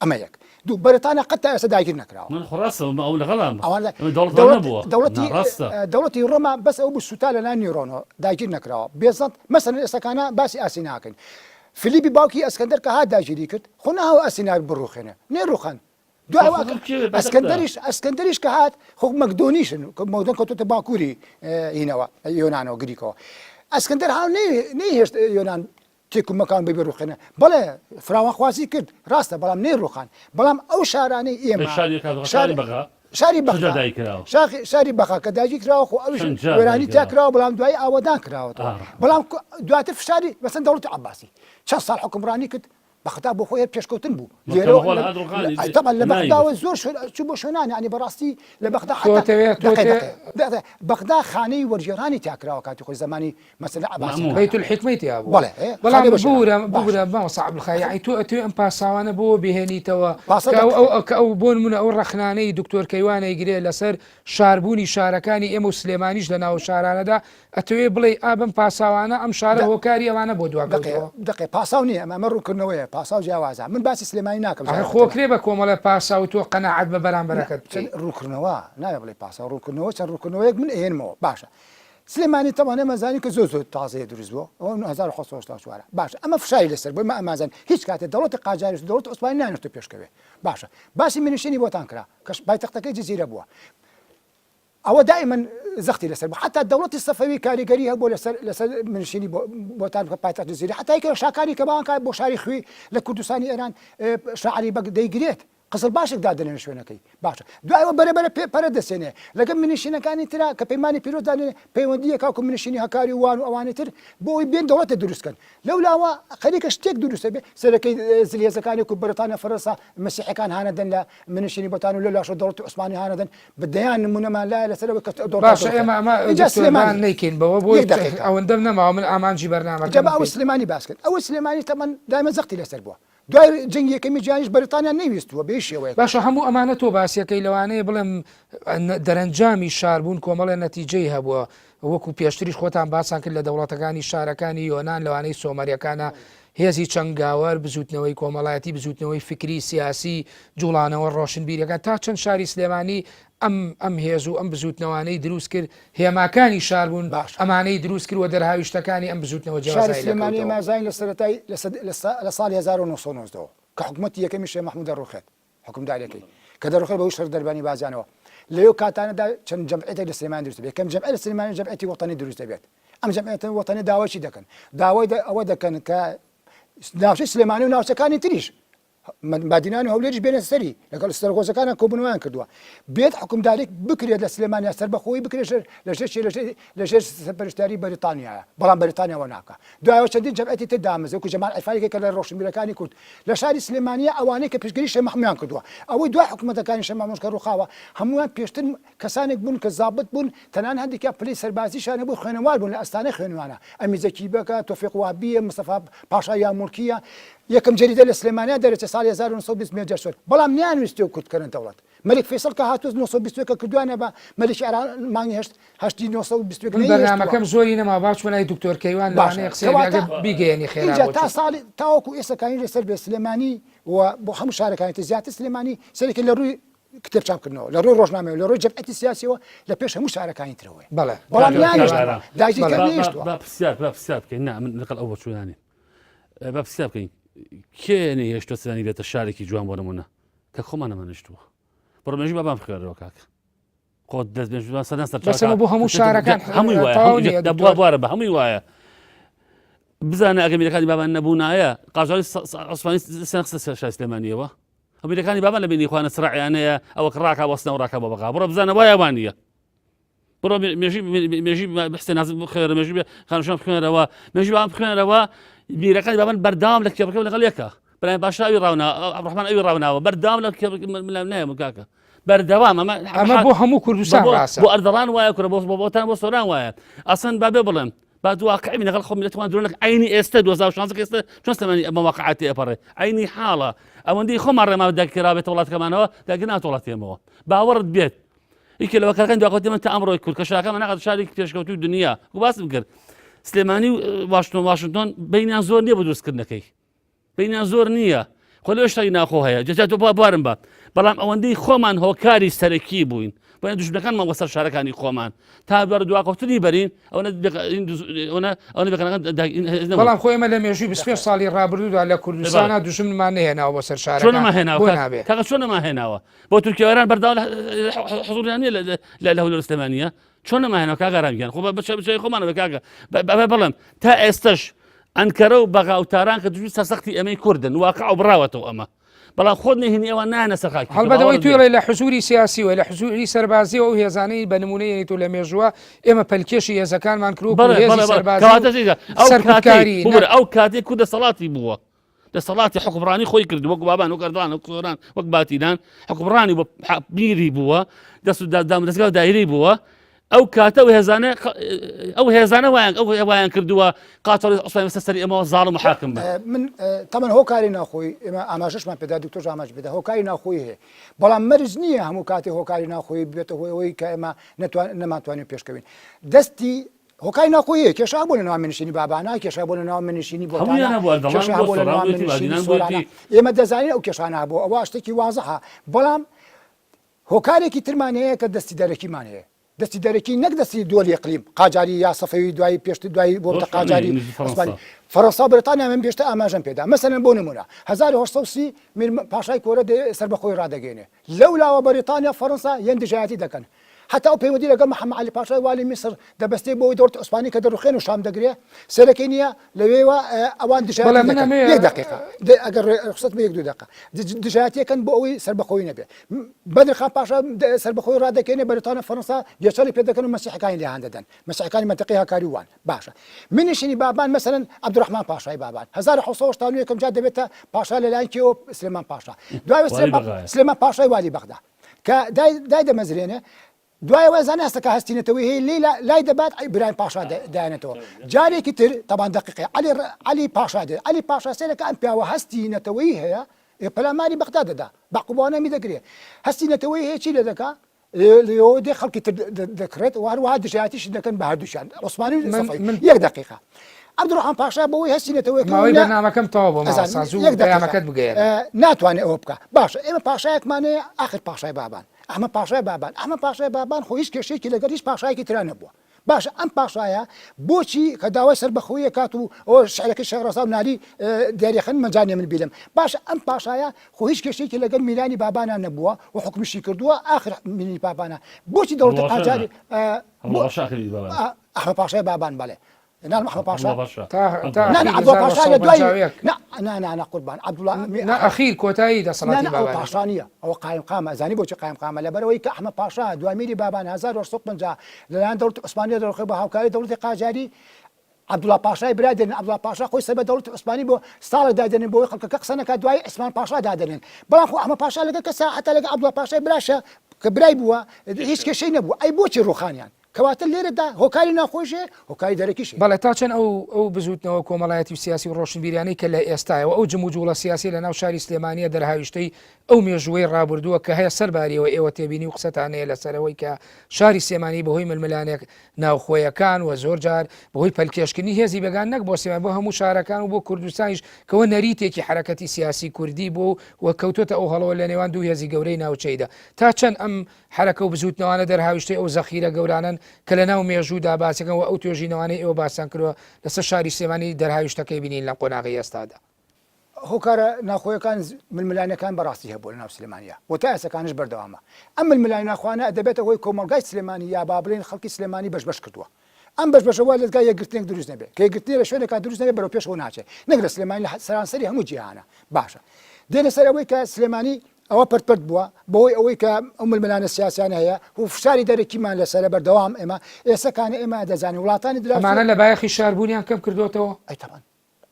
ئەمە یەک دوو بەریتانیا قەت تا ئێستا داگیر نەکراوە من خۆ ڕاستە ئەو ئەو لەگەڵام ئەوان لە ئەمە دەوڵەت دەوڵەت نەبووە دەوڵەتی نا ڕاستە دەوڵەتی ڕۆما بەس ئەو بوو سوتا لەلایەن نیرۆنەوە داگیر نەکراوە بێزەنت مەسەلەن ئێستاکانە باسی ئاسینا ئەکەین فلیپی باوکی ئەسکەندەر کە هات داگیری کرد خۆ نەهاوە ئاسینا بڕوخێنێ نەیڕوخاند دوای ئەوە ئەسکەندەریش ئەسکەندەریش کە هات خۆ مەکدۆنیشن مەودەن کەوتۆتە باکووری هینەوە یۆنانەوە گریکەوە ئەسکەندەر هاو نەیهێشت یۆنان تێکومەکان ببێ ڕوخێنە بەڵێ فراوانخوازی کرد ڕاستە بەڵام نەیڕوخان بەڵام ئەو شارانەی ئێمە شاری بەغا شاری بەغدا شاری بەغا کە داگیر کراوە خۆ ئەوش وێرانی تیا کراوە بەڵام دوایی ئاوەدان کراوەتەوە بەڵام دواتر فشاری مەسەن دەوڵەتی عەباسی چەند ساڵ حوکمڕانی کرد بەغدا بۆ خۆی هەر پێشکەوتن بوو لێرەوە تەبعەن لە بەغداوە زۆر شوێن چوو بۆ شوێنان یانی بەڕاستی لە بەغدا حتا بەغدا خانەی وەرگێڕانی تیا کراوە کاتی خۆی زمانی مەسەلە عەباسی بەیت الحکمەی تیا بوو بەڵێ بەڵام ببورە ببورە مامۆستا عەبدولخالق یانی تۆ ئەتوێ ئەم پاساوانە بۆ بهێنیتەوە کە ئەو ئەو کە ئەو بۆ نمونە ئەو ڕەخنانەی دکتۆر کەیوان ئەیگرێ لەسەر شاربوونی شارەکانی ئێمە و سلێمانیش لە ناو شارانەدا ئەتەوێ بڵێی ئا بەم پاساوانە ئەم شارە هۆکاری ئەوانە بۆ دواکەوتەوە؟ دەقێ پاساو نییە ئەمە ئەمە ڕوونکردنەوەیە پاساو جیاوازە من باسی سلێمانی ناکەم ئەخ خۆ کرێ بە کۆمەڵێ پاساو تۆ قەناعەت بە بەرامبەرەکەت بکەی. ڕوونکردنەوە نابێ بڵێی پاساو ڕوونکردنەوە چەند ڕوونکردنەوەیەک من ئەهێنمەوە باشە سلێمانی تەبعەن ئێمە زانین کە زۆر زۆر تازەیە دروست بووە ئەوە 1984 باشە ئەمە فشاری لەسەر بوو ئێمە ئەمازان هیچ کاتێ دەوڵەتی قاجاریش و دەوڵەتی عوسمانی نانێتە پێشکەوێ باشە باسی میرنشینی بۆتان کرا کە پایتەختەکەی جزیرە بووە ئەوە دائیمەن زەختی لەسەر بوو حتا دەوڵەتی سەفەوی کاریگەری هەبوو لەسەر لەسەر منشینی بۆتان بکە پایتەخت جزیرە حتا یەکێک شاکاری کە بانکە بۆ شاری خوی لە کوردستانی ئێران شاعری بەگ دەیگرێت. قزڵباشێک دادەنێن شوێنەکەی باشە دوای ئەوە بەرە بەرە پێ پەرە دەسێنێ لەگەڵ منیشینەکانی ترا کە پەیمانی پیرۆز دانێ پەیوەندی یەکا و منشینی هەکاری و وان و ئەوانی تر بۆ ئەوەی بێن دەوڵەتێ دروست کەن لەو لاوە خەریکە شتێک دروست دەبێ سەرەکەی زلهێزەکانی وەکو بەریتانیا فەرەنسا مەسیحەکان هانەدەن لە منشینی بۆتان و لەو لاشەوە دەوڵەتی عوسمانی هانەدەن بە دەیان نمونەمان لایە لەسەر ئەوەی کە دەوڵەتان باشە دروست ئێمە ئەمە ئینجا دکتۆر با سلێمانی نەیکەین بەوە بۆ یەک دەقیقە ئەوەندەم نەماوە من ئامانجی ئینجا بەرنامەکەم با ئەوە بکەین. سلێمانی باس کەین ئەوە سلێمانی تەبعەن دایمە زەختی لەسەر بووە دوای جەنگی یەکەمی جیهانیش بەریتانیا نەیویستووە بە هیچ شێوەیەک. باشە هەموو ئەمانە تۆ باسیەکەی لەوانەیە بڵێم دەرەنجامی شاربوون کۆمەڵێ نەتیجەی هەبووە وەکو پێشتریش خۆتان باسان کرد لە دەوڵەتەکانی شارەکانی یۆناان لەوانەی سۆمەریەکانە هێزی چەنگاوەر بزوتنەوەی کۆمەڵایەتی بزوتنەوەی فکری سیاسی جوڵانەوە ڕۆشنبیرەکان تا چەند شاری سلێمانی ئەم ئەم هێز و ئەم بزوتنەوانەی دروست کرد هێماکانی شار بوون باشە. ئەمانەی دروست کرد و دەرهاویشتەکانی ئەم بزوتنەوە شاری جیاوازانەی سلێمانی لێکەوتەوە. ئێمە ئەزانین لە سەرەتای لە سەد لە سا لە ساڵی 1990 ەوە کە حکومەتی یەکەمی شێخ مەحمود دەڕوخێت حوکمداریەکەی کە دەڕوخێت بەهۆی شەڕی دەربانی بازیانەوە لەو کاتانەدا چەند جەمعیەتێک لە سلێمانی دروست دەبێت یەکەم جەمعیەت لە سلێمانی جەمعیەتی وەتەنی دروست دەبێت ئەم جەمعیەتە وەتەنی داوای چی دەکەن داوای ئەوە دەکەن کە ناوچەی سلێمانی و ناوچەکانی تریش بادینان و هەولێریش بێنە سەری لەگەڵ سەرگۆزەکانە کۆبوونەوەیان کردووە بێت حکومدارێک بکرێت لە سلێمانیا سەربەخۆی بکرێت لە ژێر لە ژێر سەرپەرشتیاری بەریتانیایە بەڵام بەریتانیاوە ناکە دوایەوە چەندین جەمعەتی تر دامەزرێ وەکو جەمال عیرفانی کە لە ڕۆشنبیرەکانی کورد لە شاری سلێمانیە ئەوانەی کە پشتگیری شێخ مەحمویان کردووە ئەوەی دوای حکومەتەکانی شێخ مەحموود کە ڕووخاوە هەموویان پێشتر کەسانێک بوون کە زابت بوون تەنانەت هەندێکیان پلەی سەربازیشیان هەبوو خوێنەوار بوون لە ئەستانەی خوێنوانە ئەمیر زەکی بەگە تۆفیق وەهبییە مستەفا پاشا یاموڵکییە یەکەم جەریدە لە سلێمانیا دەرەچێت ساڵی 1920 مێجەرسۆن بەڵام نەیانویستووە کورد بکەنە دەوڵەت مەلیک فەیسەڵ کە هاتووە 921 کە کردوویانە بە مەلیکی عێراق مانگی هەشت هەشتی 921 من بەرنامەکەم زۆری نەما با بچمە لای دکتۆر کەیوان باشە لەوانەیە قسەیەک بێ کەواتە ئەگەر بیگەیەنی خێرا ئینجا بۆ تا چوو. ساڵی تاوەکو ئێستا کانی لەسەر بێ سلێمانی و بۆ هەموو شارەکانی تر زیاتر سلێمانی سەرێکی لە ڕووی کتێب چاپکردنەوە لە ڕووی ڕۆژنامەوە لە ڕووی جەمعیەتی سیاسیەوە لە پێش هەموو شارەکانی ترەوەیە بەڵێ بەڵام کاک نانیشتووە ئارام داگیرکەر با با نەیشتووە با پرسیار با پرسیار بکەین نا من لەگەڵ ئەو بۆچوونە نیم با پرسیار بکەین کێ نەیهێشتووە سلێمانی بێتە شارێکی جوان بۆ نموونە کە خۆمان نەمانهێشتووە بڕۆ مێژووی بابان بخوێنەرەوە کاکە خۆت دەست مێژوو سەر نەسەر بەس ئەمە بۆ هەموو شارەکان هەمووی وایە تەواو هەمووی نییە دە بوا دکتۆر. بوارە بە هەمووی وایە بزانە ئەگەر میرەکانی بابان نەبوونایە قاجاری عوسمانی سیان خستە سەر شاری سلێمانیەوە ئەمیرەکانی بابان لە بینی خوانە سڕعیانەیە ئەوە کە ڕاکا وەستنەوە ڕاکا بۆ بەغا بڕۆ بزانە وایە وان نییە بڕۆ مێژی مێژی حسێن نازم بخوێنەرە مێژی خانشان بخوێنەرەوە مێژی بابان بخوێنەرەوە میرەکانی بابان بەردەوام لە کێبڕکێ لەگەڵ یەکە برایم پاشا ئەوی ڕاونا عەبدوڕەحمان ئەوی ڕاوناوە بەردەوام لە کێبڕکێ نایە کاکە بەردەوام ئەمە ئەمە بۆ هەموو کوردستان ڕاستە بۆ ئەردەڵان وایە کورە بۆ بۆتان بۆ سۆران وایە ئەسەن با بێ بڵێم با دو واقعی لەگەڵ خۆم لەتوان درۆ نەکەم عەینی ئێستا 2016 کە ئێستا چۆن سلێمانی ئەمە واقعاتی ئەپەڕێ عەینی حاڵە ئەوەندەی خۆمان ڕێما داگیرکراوێتە وڵاتەکەمانەوە داگیر ناتە وڵاتی ئێمەوە باوەڕت بێت یەکێ لە وەکارەکانی دواکەوتنی من تا ئەمڕۆی کورد کە شارەکەمان ناگاتە شارێکی پێشکەوتووی دنیا وەکو باسم کرد سلێمانی و واشنتۆن واشنتۆن بینیان زۆر نییە بۆ دروستکردنەکەی بینیان زۆر نییە خۆ لەوێ شتێکی ناخۆ هەیە جا تۆ بوارم بە بەڵام ئەوەندەی خۆمان هۆکاری سەرەکی بووین بۆیە دوژمنەکانمان بۆ سەر شارەکانی خۆمان تا بەر دواکەوتنی بەرین ئەوەنە ئەوەنە ئەوەنە بێکارەکان بەڵام خۆ ئێمە لە مێژووی 25 ساڵی ڕابردوودا لە کوردستانا دوژمنمان نەهێناوە بۆ سەر چۆن شارەکان نەماهێناوە بۆ کاک نابێ کاکە چۆن نەماهێناوە بۆ تورکیا و ئێران بەردەوام حزوریان نییە لە لە هەولێر و سلێمانییە چۆن نەماهێناوە کاک ئارام گیان خۆ بە بچەی خۆمانەوە کاکە بە بڵێم تا ئێستش ئەنکەرە و بەغا و تاران کە دوژمنی سەرسەختی ئێمەی کوردن واقع و بڕاوەتەوە ئەمە بەڵام خۆت نەهێنی ئەوان نایەنە سەر خاکی تۆ هەڵبەت ئەوەی باوەڕت توی بێ. ڵێ لە حزوری سیاسیەوە لە حزوری سەربازیەوە ئەو هێزانەی بە نمونە یەنی تۆ لە مێژووە ئێمە پەلکێشی هێزەکانمان کرد وەکو بەڵێ هێزی بەڵێ بەڵێ سەربازی و کەواتە زیزە ئەو کاتەی سەرکوتکاری نە ببورە ئەو کاتەی کورد دەسەڵاتی بووە دەسەڵاتی حوکمڕانی خۆی کرد وەک بابان وەک ئەردەڵان وەک سۆران وەک باتینان حوکمڕانی بۆ میری بووە دەست و دامودەزگا و دایرەی بووە ئەو کاتە ئەو هێزانە ئەو هێزانە وایان ئەو وایان کردووە قاتڵی عوسمانی بەسەر سەری ئێمەوە زاڵم و حاکم بن. من تەمەن هۆکاری ناوخۆی ئێمە ئاماژەشمان پێدا دکتۆر ئاماژ پێدا هۆکاری ناوخۆی هەیە بەڵام مەرج نییە هەموو کاتێ هۆکاری ناوخۆی ببێتە هۆی ئەوەی کە ئێمە نەتوان نەمانتوانین پێشکەوین دەستی هۆکاری ناوخۆیی هەیە کێشە هەبوو لە ناو میرنشینی بابانا کێشە هەبوو لە ناو میرنشینی بۆتانا هەموویان هەبوو ئەردەڵان کێشە بۆ هەبوو لە سۆران ناو بوویەتی میرنشینی بادینان سۆرانا بوویەتی ئێمە دەزانین ئەو کێشانە هەبوو ئەوە شتێکی وازحە بەڵام هۆکارێکی ترمان هەیە کە دەستی دەرەکیمان هەیە دەستی دەرەکی نەک دەستی دۆلی ئەقلیم قاجاری یا سەفەوی دوایی پێشتر دوایی بۆتە بۆ شوێنی قاجاری ئینگلیز و عوسمانی فەرەنسا. فەرەنسا و بەریتانیا من پێشتر ئاماژەم پێدا مەسەلەن بۆ نمونە 1830 میر پاشای کۆرە دێ سەربەخۆی ڕادەگەیەنێ لەولاوە بەریتانیا فەرەنسا یەن دژایەتی دەکەن. هەتا ئەو پەیوەندی لەگەڵ محەممەد عەلی پاشای والی میسر دەبەستێ بۆ ئەوەی دەوڵەتی عوسمانی کە دەڕوخێن و شام دەگرێ سەرەکی نییە لەوێوە ئەوان دژایەتی بەڵێ من دەکەن ئەمەوێ یەک دەقیقە ئەگەر ڕوخسەت بێ یەک دوو دەقە دژایەتیەکەن بۆ ئەوەی سەربەخۆیی نەبێ بەدرخان پاشا سەربەخۆی ڕادەکەێنێ بەریتانیا فەرەنسا گێچەڵی پێ دەکەن و مەسیحەکانی لێ هان دەدەن مەسیحەکانی مەنتەقەی هاکاری وان باشە میرنشینی بابان مەسەلەن عەبدولڕەحمان پاشای بابان 1970 یەکەم جار دەبێتە پاشا لەلایەن کێوە سلێمان پاشا دوای سلێمان پاشای والی بەغدا کە دای دەمەزرێنێ دوای ئەوە زانست کە هەستی نەتەوەی هەیە لێی لای دەبات ئیبراهیم پاشا دایانێتەوە جارێکی تر تەبان دەقیقی عەلی عەلی پاشا دێت عەلی پاشا سەیرەکە ئەم پیاوە هەستی نەتەوەیی هەیە پەلاماری بەغدا دەدا بەعقوبانەمی دەگرێ هەستی نەتەوەیی هەیە چی لێ دەکا لێەوە دێ خەڵکی تر دەکڕێت و هەروەها دژایەتیش دەکەن بە هەردووشیان عوسمانی و سەفەوی یەک دەقیقە عەبدولڕەحمان پاشا بەوەی هەستی نەتەوەیەکە ماوەی بەرنامەکەم تەواو بۆ مامۆستا زوو پەیامەکەت بگەیەنە. ناتوانێت ئەوە بکا باشە ئێمە پاشایەکمان هەیە ئاخر پاشای بابان ئەحمەد پاشای بابان ئەحمەد پاشای بابان خۆ هیچ کێشەیەکی لەگەڵ هیچ پاشایەکی ترا نەبووە باشە ئەم پاشایە بۆچی کە داوای سەربەخۆیی ئەکات و ئەوە شعرەکەی شێخ ڕەزا و نالی دیاریەخەن مەجانێ من بیلم باشە ئەم پاشایە خۆ هیچ کێشەیەکی لەگەڵ میرانی بابانا نەبووە و حکومیشی کردووە ئاخر میری بابانە بۆچی دەوڵەتی قاجاری ئەحمەد پاشای بابان بەڵێ نان محمد پاشا تا نا نا عبدالله پاشا لە دوای نا نا نا نا قوربان عبدالله نا ئەخیر کۆتایی دەسەڵاتی نا نا ئەو پاشا نییە ئەوە قایم قامە زانی بۆچی قایم قامە لەبەرەوەی کە ئەحمەد پاشا دوای میری بابان 1950 لەلایەن دەوڵەتی عوسمانییە دەڕوخێ بە هاوکاری دەوڵەتی قاجاری عەبدوڵا پاشای برا دێنن عەبدوڵا پاشا خۆی سەر بە دەوڵەتی عوسمانی بۆ ساڵێک دادەنێن بۆ ئەوەی خەڵکەکە قسە نەکات دوایی عوسمان پاشا دادەنێن بەڵام خۆ ئەحمەد پاشا لەگەڵ کەسا حەتا لەگەڵ عەبدوڵا پاشای براشە کە برای بووە هیچ کێشەی نەبووە ئەی بۆچی ڕوخانیان کەواتە لێرەدا هۆکاری ناوخۆیش هەیە، هۆکاری دەرەکیش هەیە. بەڵێ تا چەند ئەو ئەو بزووتنەوە کۆمەڵایەتی و سیاسی و ڕۆشنبیریانەی کە لە ئێستایە و ئەو جموجووڵە سیاسیە لە ناو شاری سلێمانیە دەرهاویشتەی ئەو مێژووەی ڕابوردووە کە هەیە سەرباریەوە ئێوە تێبینی و قسەتان هەیە لەسەر ئەوەی کە شاری سلێمانی بەهۆی ململانێ ناوخۆیەکان و زۆر جار بەهۆی پەلکێشکردنی هێزی بێگان نەک بۆ سلێمانی بۆ هەموو شارەکان و بۆ کوردستانیش کەوە نەریتێکی حەرەکەتی سیاسی کوردی بوو و کەوتۆتە ئەو هەڵەوە لە نێوان دوو هێزی گەورەی ناوچەیدا تا چەند ئەم حەرەکە و بزووتنەوانە دەرهاویشتەی ئەو زەخیرە گەورانەن کە لە ناو مێژوودا باسەکەن و ئەو توێژینەوانەی ئێوە باستان کردووە لەسەر شاری سلێمانی دەرهاویشتەکەی بینین لەم قۆناغەی ئێستادا. هۆکارە ناوخۆیەکان ململانێکان بەڕاستی هەبووە لەناو سلێمانیا و تا ئێستاکانش بەردەوامە. ئەم ململانێ ناوخۆیانە دەبێتە هۆی کۆمەڵگای سلێمانی یا با بڵێین خەڵکی سلێمانی بەش بەش کردووە. ئەم بەش بەشە وای لێدەکات یەکگرتنێک دروست نەبێت. کە یەکگرتنێ لە شوێنێکا دروست نەبێت بەرەو پێشەوە ناچێت. نەک لە سلێمانی لە سەرانسەری هەموو جیهانە. باشە دێنە سەر ئەوەی کە سلێمانی ئەوە پەرت پەرت بووە بەهۆی ئەوەی کە ئەو ململانێ سیاسیانە هەیە و فشاری دەرەکیمان لەسەرە بەردەوام ئێمە ئێستا کانە ئێمە دەزانین وڵاتانی دراوسێ ئەمانە لە بایەخی شاربوونیان کەم کردۆتەوە؟ ئەی تەبعەن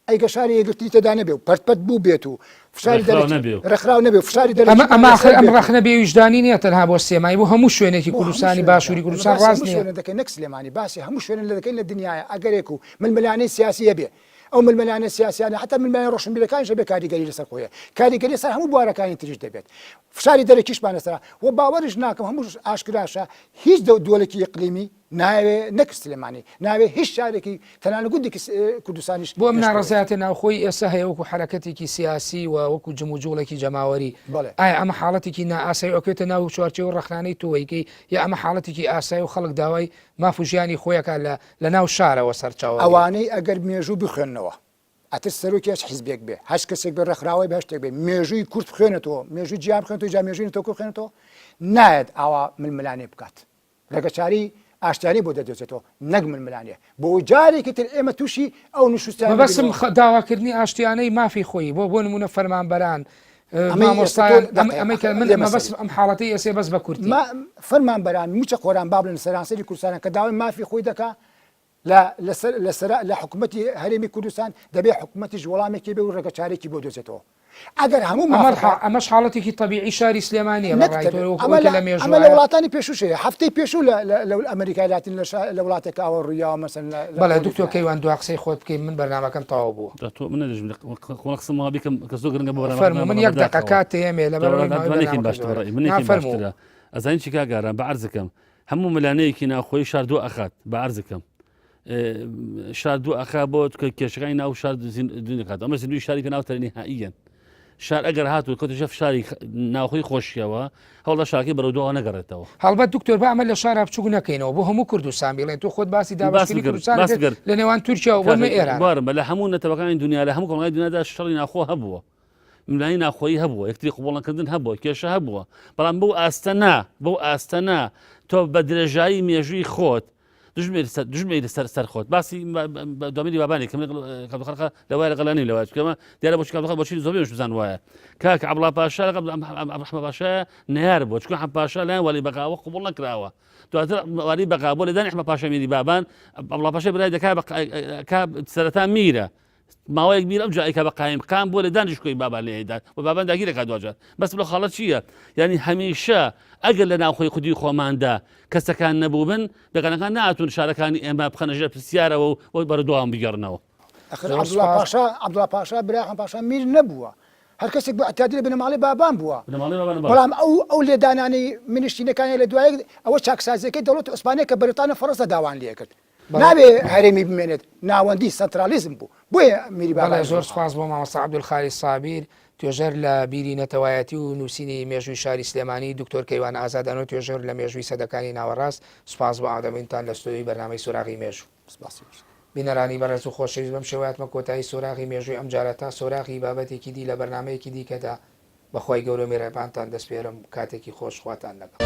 ئەی گەر شاری یەکگرتنی تێدا نەبێ و پەرت پەرت بوو بێت و فشاری ڕێکخراو دەرەکی نەبێ و ڕێکخراو نەبێ و فشاری ئەمە دەرەکیمان ئەمە لەسەر ئاخر ئەم بێت و ڕەخنە بێ ویژدانی نییە تەنها بۆ سلێمانی بۆ هەموو شوێنێکی بۆ هەموو کوردستانی شوێنێکە باشووری ئێمە کوردستان باسی ڕاست هەموو نییە؟ شوێنێک دەکەین نەک سلێمانی باسی هەموو شوێنێک دەکەین لە دنیایە ئەگەرێک و ململانێی سیاسی هەبێ ئەو ململانێ سیاسیانە حتا ململانێ ڕۆشنبیرەکانیش دەبێت کاریگەری لەسەر خۆی هەیە کاریگەری لەسەر هەموو بوارەکانی تریش دەبێت فشاری دەرەکیشمان لەسەرە و باوەڕیش ناکەم هەموو ئاشکراشە هیچ دووەلێکی ئیقلیمی نایەوێ نەک سلێمانی ناوێ هیچ شارێکی تەنانەت گوندێکی کوردستانیش بۆ ئەم پێش بکەوێت. ناڕەزایەتە ناوخۆی ئێستا هەیە وەکو حەرەکەتێکی سیاسی و وەکو جموجوڵێکی جەماوەری بەڵێ. ئایا ئەمە حاڵەتێکی نائاسایی و ئەکەوێتە ناو چوارچێوەی ڕەخنانەی تۆوەیکەی یا ئەمە حاڵەتێکی ئاسایی و خەڵک داوای ماف و ژیانی خۆی ئەکات لە لە ناو شارەوە سەرچاوە گرێت. ئەوانەی ئەگەر مێژوو بخوێننەوە ئەتر سەرۆکی هەچ حیزبێک بێ هەچ کەسێک بێ ڕێکخراوەی بێ هەر شتێک بێ مێژووی کورد بخوێنێتەوە مێژووی جیهان بخوێنێتەوە جا مێژووی نەتەوە کورد بخوێنێتەوە نایەت ئاوا ململانێ بکات ڕێگەچارەی ئاشتیانەی بۆ دەدۆزێتەوە نەک ململانێ بۆ جارێکی تر ئێمە تووشی ئەو نوشوستیانە مەبەستم ببینەوە. داواکردنی ئاشتیانەی مافی خۆی بۆ بۆ نمونە فەرمانبەران ئەمەی ئێستا تۆ مامۆستایان دەقەیە ئەمەی کە من لێمە مەبەستم سەری. ئەم حاڵەتەی ئێسێ بەس بە کورتی. ما فەرمانبەران مووچە خۆران با بڵێن سەرانسەری کوردستانە کە داوای مافی خۆی دەکا لە لەسەر لەسەر لە حکوومەتی هەرێمی کوردستان دەبێ حکوومەتیش وەڵامێکی بێ و ڕێگەچارێکی بۆ دۆزێتەوە ئەگەر هەموو ئەمە مافەکە ئەمەش حاڵەتێکی تەبیعی شاری سلێمانییە بە نەک ڕای تۆ تەبیعی وەکو ئەمە ئەوەی کە لە لە ئەمە لە مێژووایە وڵاتانی پێشووش هەیە هەفتەی پێشوو لە لە لە ئەمریکای لاتین لە شا لە وڵاتێک ئاوا ڕوویاوە مەسەلەن لە لە بەڵێ دکتۆر بۆلیڤیا کەیوان دوا قسەی خۆت بکەی من بەرنامەکەم تەواو بووە. جا تۆ من نەدەژم خۆ قسەم وا بیکەم کە زۆر گرنگە بۆ بەرنامەکە فەرموو من یەک دەقە بەداخەوە. کات تێیەمێ لەبەر ئەوەی ماوەی منێکیم بەرنامەکە باشترە زۆرە ڕەئی نا منێکیم فەرموو باشترە ئەزانی چی کاک ئارام بە عەرزەکەم هەموو ملانەیەکی ناوخۆی شار دوو ئەخات بە عەرزەکەم شار دوو ئەخا بۆ کێشەکانی ناو شار دونیکات ئەمە زیندوی شاری پێ ناوتە نهائیەن شار ئەگەر هاتوو کەوتە ژێر فشاری ناوخۆی خۆشیەوە هەوڵە شارەکەی بەرەو دواوە نەگەڕێتەوە. هەڵبەت دکتۆر با ئەمە لە شارا بچوک نەکەینەوە بۆ هەموو کوردستان بیڵێن تۆ خۆت باسی دابەشکردنی کوردستانت کرد لە نێوان تورکیا و بۆ نمونە ئێران. بارم بە لە هەموو نەتەوەکانی دنیا لە هەموو کۆمەڵگای دنیادا شەڕی ناوخۆ هەبووە. ململانێی ناوخۆیی هەبووە، یەکتری قبوڵنەکردن هەبووە، کێشە هەبووە، بەڵام بەو ئاستە نا، بەو ئاستە نا، تۆ بە درێژایی مێژووی خۆت دژمێری سەر سەر خۆت باسی دۆمێری بابانی کەم کەمخەرخە لەوای لەگەڵ نیم لەوای چکەمە دیارە بۆچی کەمخە بۆچی زۆر بزان وایە کاک عەبڵا پاشا لەگەڵ ئەحمە پاشا نەیار بووە چونکە حەم پاشا لایەن والی بەغاوە قبوڵ نەکراوە دواتر والی بەغا بۆ لێدانی ئەحمە پاشا میری بابان عەبڵا پاشا برای دەکا بە سەرەتا میرە ماوەیەک میر ئەمجا ئەیکا بە قایم قام بۆ لێدانی شکۆی بابان لێ ئەیدات و بابان داگیر دەکات دواجار بەس لە خاڵە چییە یعنی هەمیشە ئەگەر لە ناوخۆی خودی خۆماندا کەسەکان نەبووبن بێگانەکان ناتون شارەکانی ئێمە بخەنە ژێر پرسیارەوە و بەرەدوام بگەڕنەوە ئەخر عەبدوڵا پاشا عەبدوڵا پاشا برای حەمە پاشا میر نەبووە هەر کەسێک بە ئەتادی لە بنەماڵەی بابان بووە بەڵام ئەو ئەو لێدانانەی منشتینەکانی لە دوای ئەوە چاکسازیەکەی دەوڵەتی عوسمانیە کە بەریتانیا فەڕەنسا داوان لێکرد نابێ هەرێمی بمێنێت ناوەندی سەنترالیزم بوو بۆیە میری بابان زۆر سپاس بۆ مامۆستا عەبدولخالید سابیر توێژەر لە بیری نەتەوایەتی و نووسینی مێژووی شاری سلێمانی دکتۆر کەیوان ئازاد ئەنۆ توێژەر لە مێژووی سەدەکانی ناوەڕاست سپاس بۆ ئامادەبوونتان لە ستۆدیۆی بەرنامەی سۆراغی مێژوو. بینەرانی بەڕێز و خۆشەویست بەم شێوە هاتمە کۆتایی سۆراغی مێژووی ئەمجارە تا سۆراغی بابەتێکی دی لە بەرنامەیەکی دیکەدا بە خوای گەورە و مێرەبانتان دەسپێرم کاتێکی خۆش خواتان لەگەڵ.